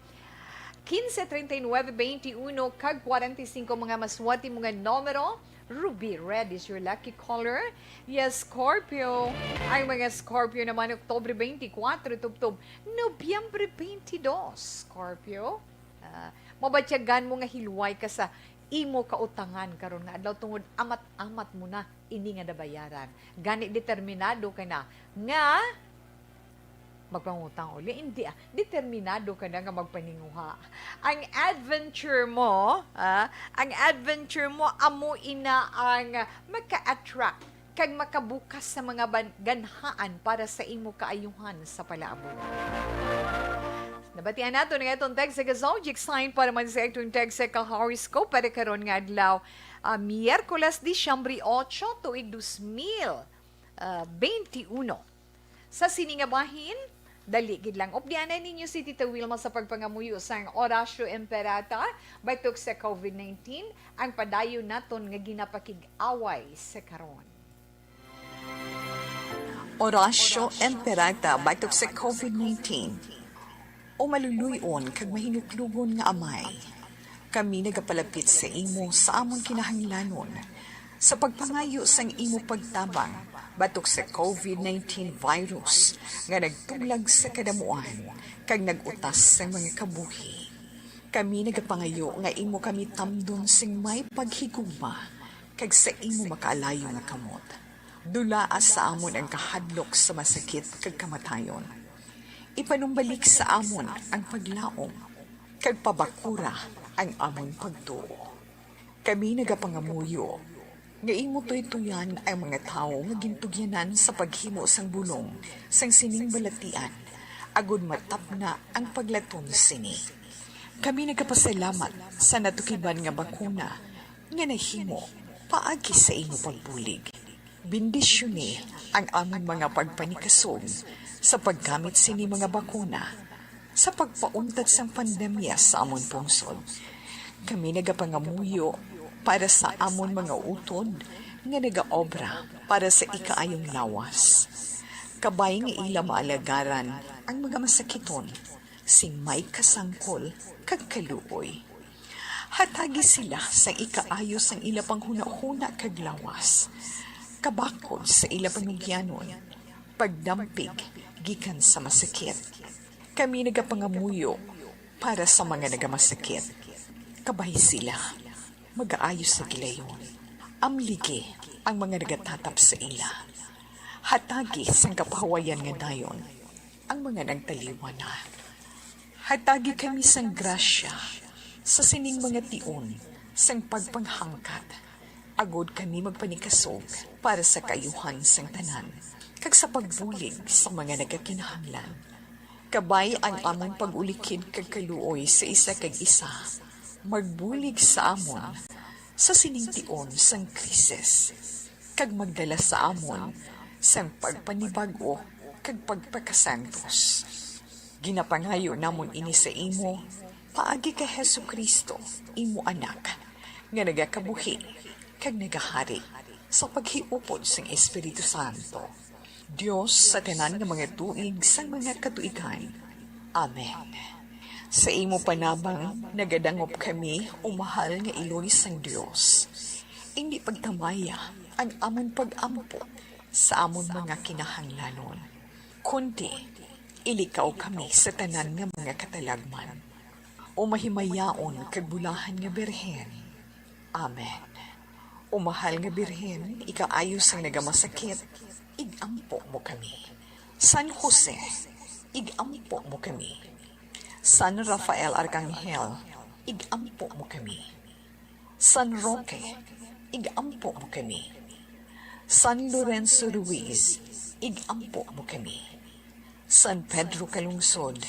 Quince, treinta y nueve, veintiuno, kag forty-cinco, mga maswerte mo nga numero. Ruby, red is your lucky color. Yes, Scorpio. Ang mga Scorpio naman, Oktubre twenty-four, tubtob Nobyembre twenty-two. Scorpio, ah, mabatyagan mo nga hilway ka sa imo kautangan karon nga adlaw tungod amat-amat mo na ini nga nabayaran. Gani, determinado ka na nga magpangutang uli. Hindi, ah. Determinado ka na nga magpaninguha. Ang adventure mo, ah, ang adventure mo, amo ina ang maka-attract kag makabukas sa mga ban-, ganhaan para sa imo kaayuhan sa palaabot. Nabatian nato nga itong text sa zodiac sign para man sa itong text sa ka-horoscope para karon nga adlaw, ah, Miyerkules, Disyembre otso, tuig dos mil, ah, benti uno. Sa sini nga bahin, dali gid lang. Updianay ninyo si Tita Wilma sa pagpangamuyo sang Oratio Imperata batok sa covid nineteen, ang padayon naton nga ginapakig-away sa karon. Oratio Imperata batok sa covid nineteen. O maluluy-on kag mahinuklugon nga Amay, kami nagapalapit sa imo sa amon kinahanglanon sa pagpangayo sang imo pagtabang batok sa covid nineteen virus nga nagtuglag sa kadamuan kag nag-utas sang mga kabuhi. Kami nagapangayo nga imo kami tamdon sing may paghigugma kag sa imo makaalayo nga kamot. Dulaa sa amon ang kahadlok sa masakit kag kamatayon. Ipanumbalik sa amon ang paglaom, kag pabakura ang amon pagtuo. Kami nagapangamuyo nga imo tuytoyan ang mga tawo nga gintugyanan sa paghimo sang bulong sang sining balatian, agud matapna ang paglaton sini. Kami nagapasalamat sa natukiban nga bakuna nga nahimo paagi sa imo pagbulig. Bendisyoni ang amon mga pagpanikasog sa paggamit sini mga bakuna sa pagpauntat sang pandemya sa amon pungsod. Kami nagapangamuyo para sa amon mga utod nga nagaobra para sa ikaayong lawas. Kabay nga ila maalagaran ang mga masakiton sing may kasangkol kag kaluoy. Hatagi sila sang ikaayo sang ila panghunahuna kag lawas, kabakod sa ila panugyanon, pagdampig gikan sa masakit. Kami nagapangamuyo para sa mga nagamasakit. Kabay sila magaayo sa gilayon. Amligi ang mga nagatatap sa ila. Hatagi sang kapahuwayan nga dayon ang mga nagtaliwan na. Hatagi kami sang grasya sa sining mga tion sang pagpanghangkat, agud kami magpanikasog para sa kaayuhan sang tanan, kag sa pagbulig sa mga nagakinahanglan. Kabay ang amon pag-ulikid kag kaluoy sa isa kag isa, magbulig sa amon sa sining tion sang krisis, kag magdala sa amon sang pagpanibag-o kag pagpakasantos. Ginapangayo namon ini sa imo paagi kay Jesu-Cristo, imo Anak, nga nagakabuhi kag nagahari sa paghiupod sang Espiritu Santo, Dios sa tanan nga mga tuig sang mga katuigan. Amen. Sa imo panabang, nagadangop kami, o mahal nga Iloy sang Dios. Indi pagtamaya ang amon pag-ampo sa amon mga kinahanglanon, kundi ilikaw kami sa tanan nga mga katalagman. O mahimayaon kag bulahan nga Birhen. Amen. O mahal nga Birhen, ikaayo sang nagamasakit, ig-ampo mo kami. San Jose, ig-ampo mo kami. San Rafael Arcangel, ig-ampo mo kami. San Roque, ig-ampo mo kami. San Lorenzo Ruiz, ig-ampo mo kami. San Pedro Calungsod,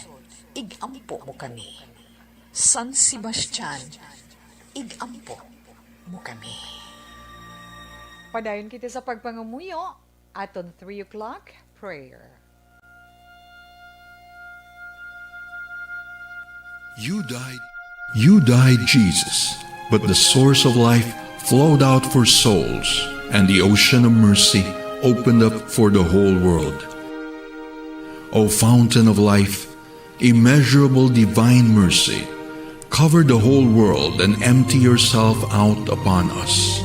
ig-ampo mo kami. San Sebastian, ig-ampo mo kami. Padayon kita sa pagpangamuyo aton three o'clock prayer. You died. You died, Jesus, but the source of life flowed out for souls, and the ocean of mercy opened up for the whole world. O fountain of life, immeasurable divine mercy, cover the whole world and empty yourself out upon us.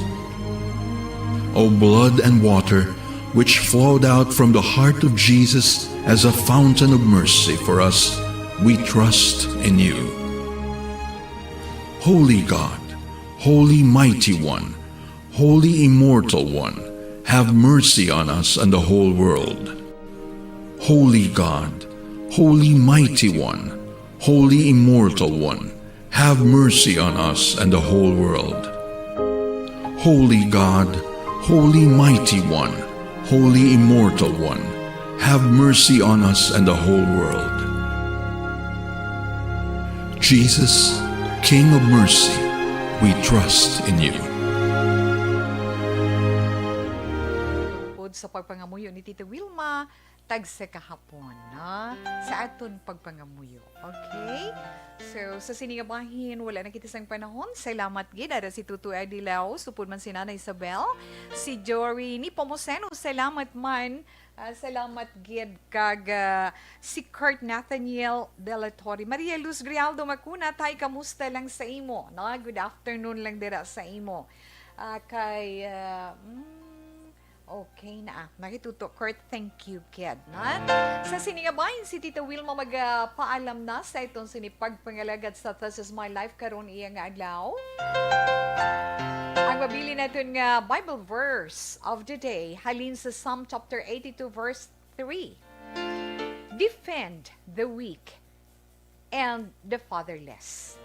O blood and water, which flowed out from the heart of Jesus as a fountain of mercy for us, we trust in you. Holy God, Holy Mighty One, Holy Immortal One, have mercy on us and the whole world. Holy God, Holy Mighty One, Holy Immortal One, have mercy on us and the whole world. Holy God, Holy Mighty One, Holy Immortal One, have mercy on us and the whole world. Jesus, King of mercy, we trust in you. Pod sa pagpangamuyo ni Tita Wilma, tagsa kahapon, no? Sa aton pagpangamuyo. Okay? So, sa sini nga bahin, wala na kita sang panahon. Salamat gid, ara si Tutoy Adilao, supod man si Nanay Isabel, si Jory Nepomuceno, salamat man. Ah, salamat gid kag, ah, si Kurt Nathaniel Delatorre. Maria Luz Grialdo Macuna, tay, kamusta lang sa imo? No? Good afternoon lang dira sa imo. Ah, kay, ah, mm, okay na, ah. Nakituto, Kurt, thank you gid, no? Sa sini nga bahin, si Tita Wilma magapaalam na sa iton sini pagpangalagad sa This Is My Life karon iya nga adlaw. Ang mabilin naton nga Bible verse of the day halin sa Psalm chapter eighty-two, verse three. "Defend the weak and the fatherless.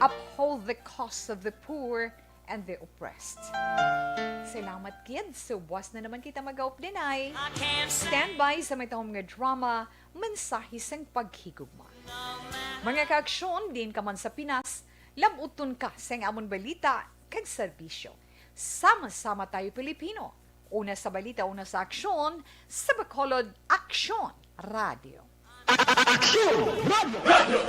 Uphold the cause of the poor and the oppressed." Salamat gid. So, buwas na naman kita mag-aupdanay. Standby sa may tahom nga drama, Mensahe sang Paghigugma. Mga kaaksyon, diin ka man sa Pinas, lab-uton ka sang amon balita kag serbisyo. Sama-sama tayo, Pilipino. Una sa balita, una sa aksyon, sa Bacolod Aksyon Radio. Aksyon Radio!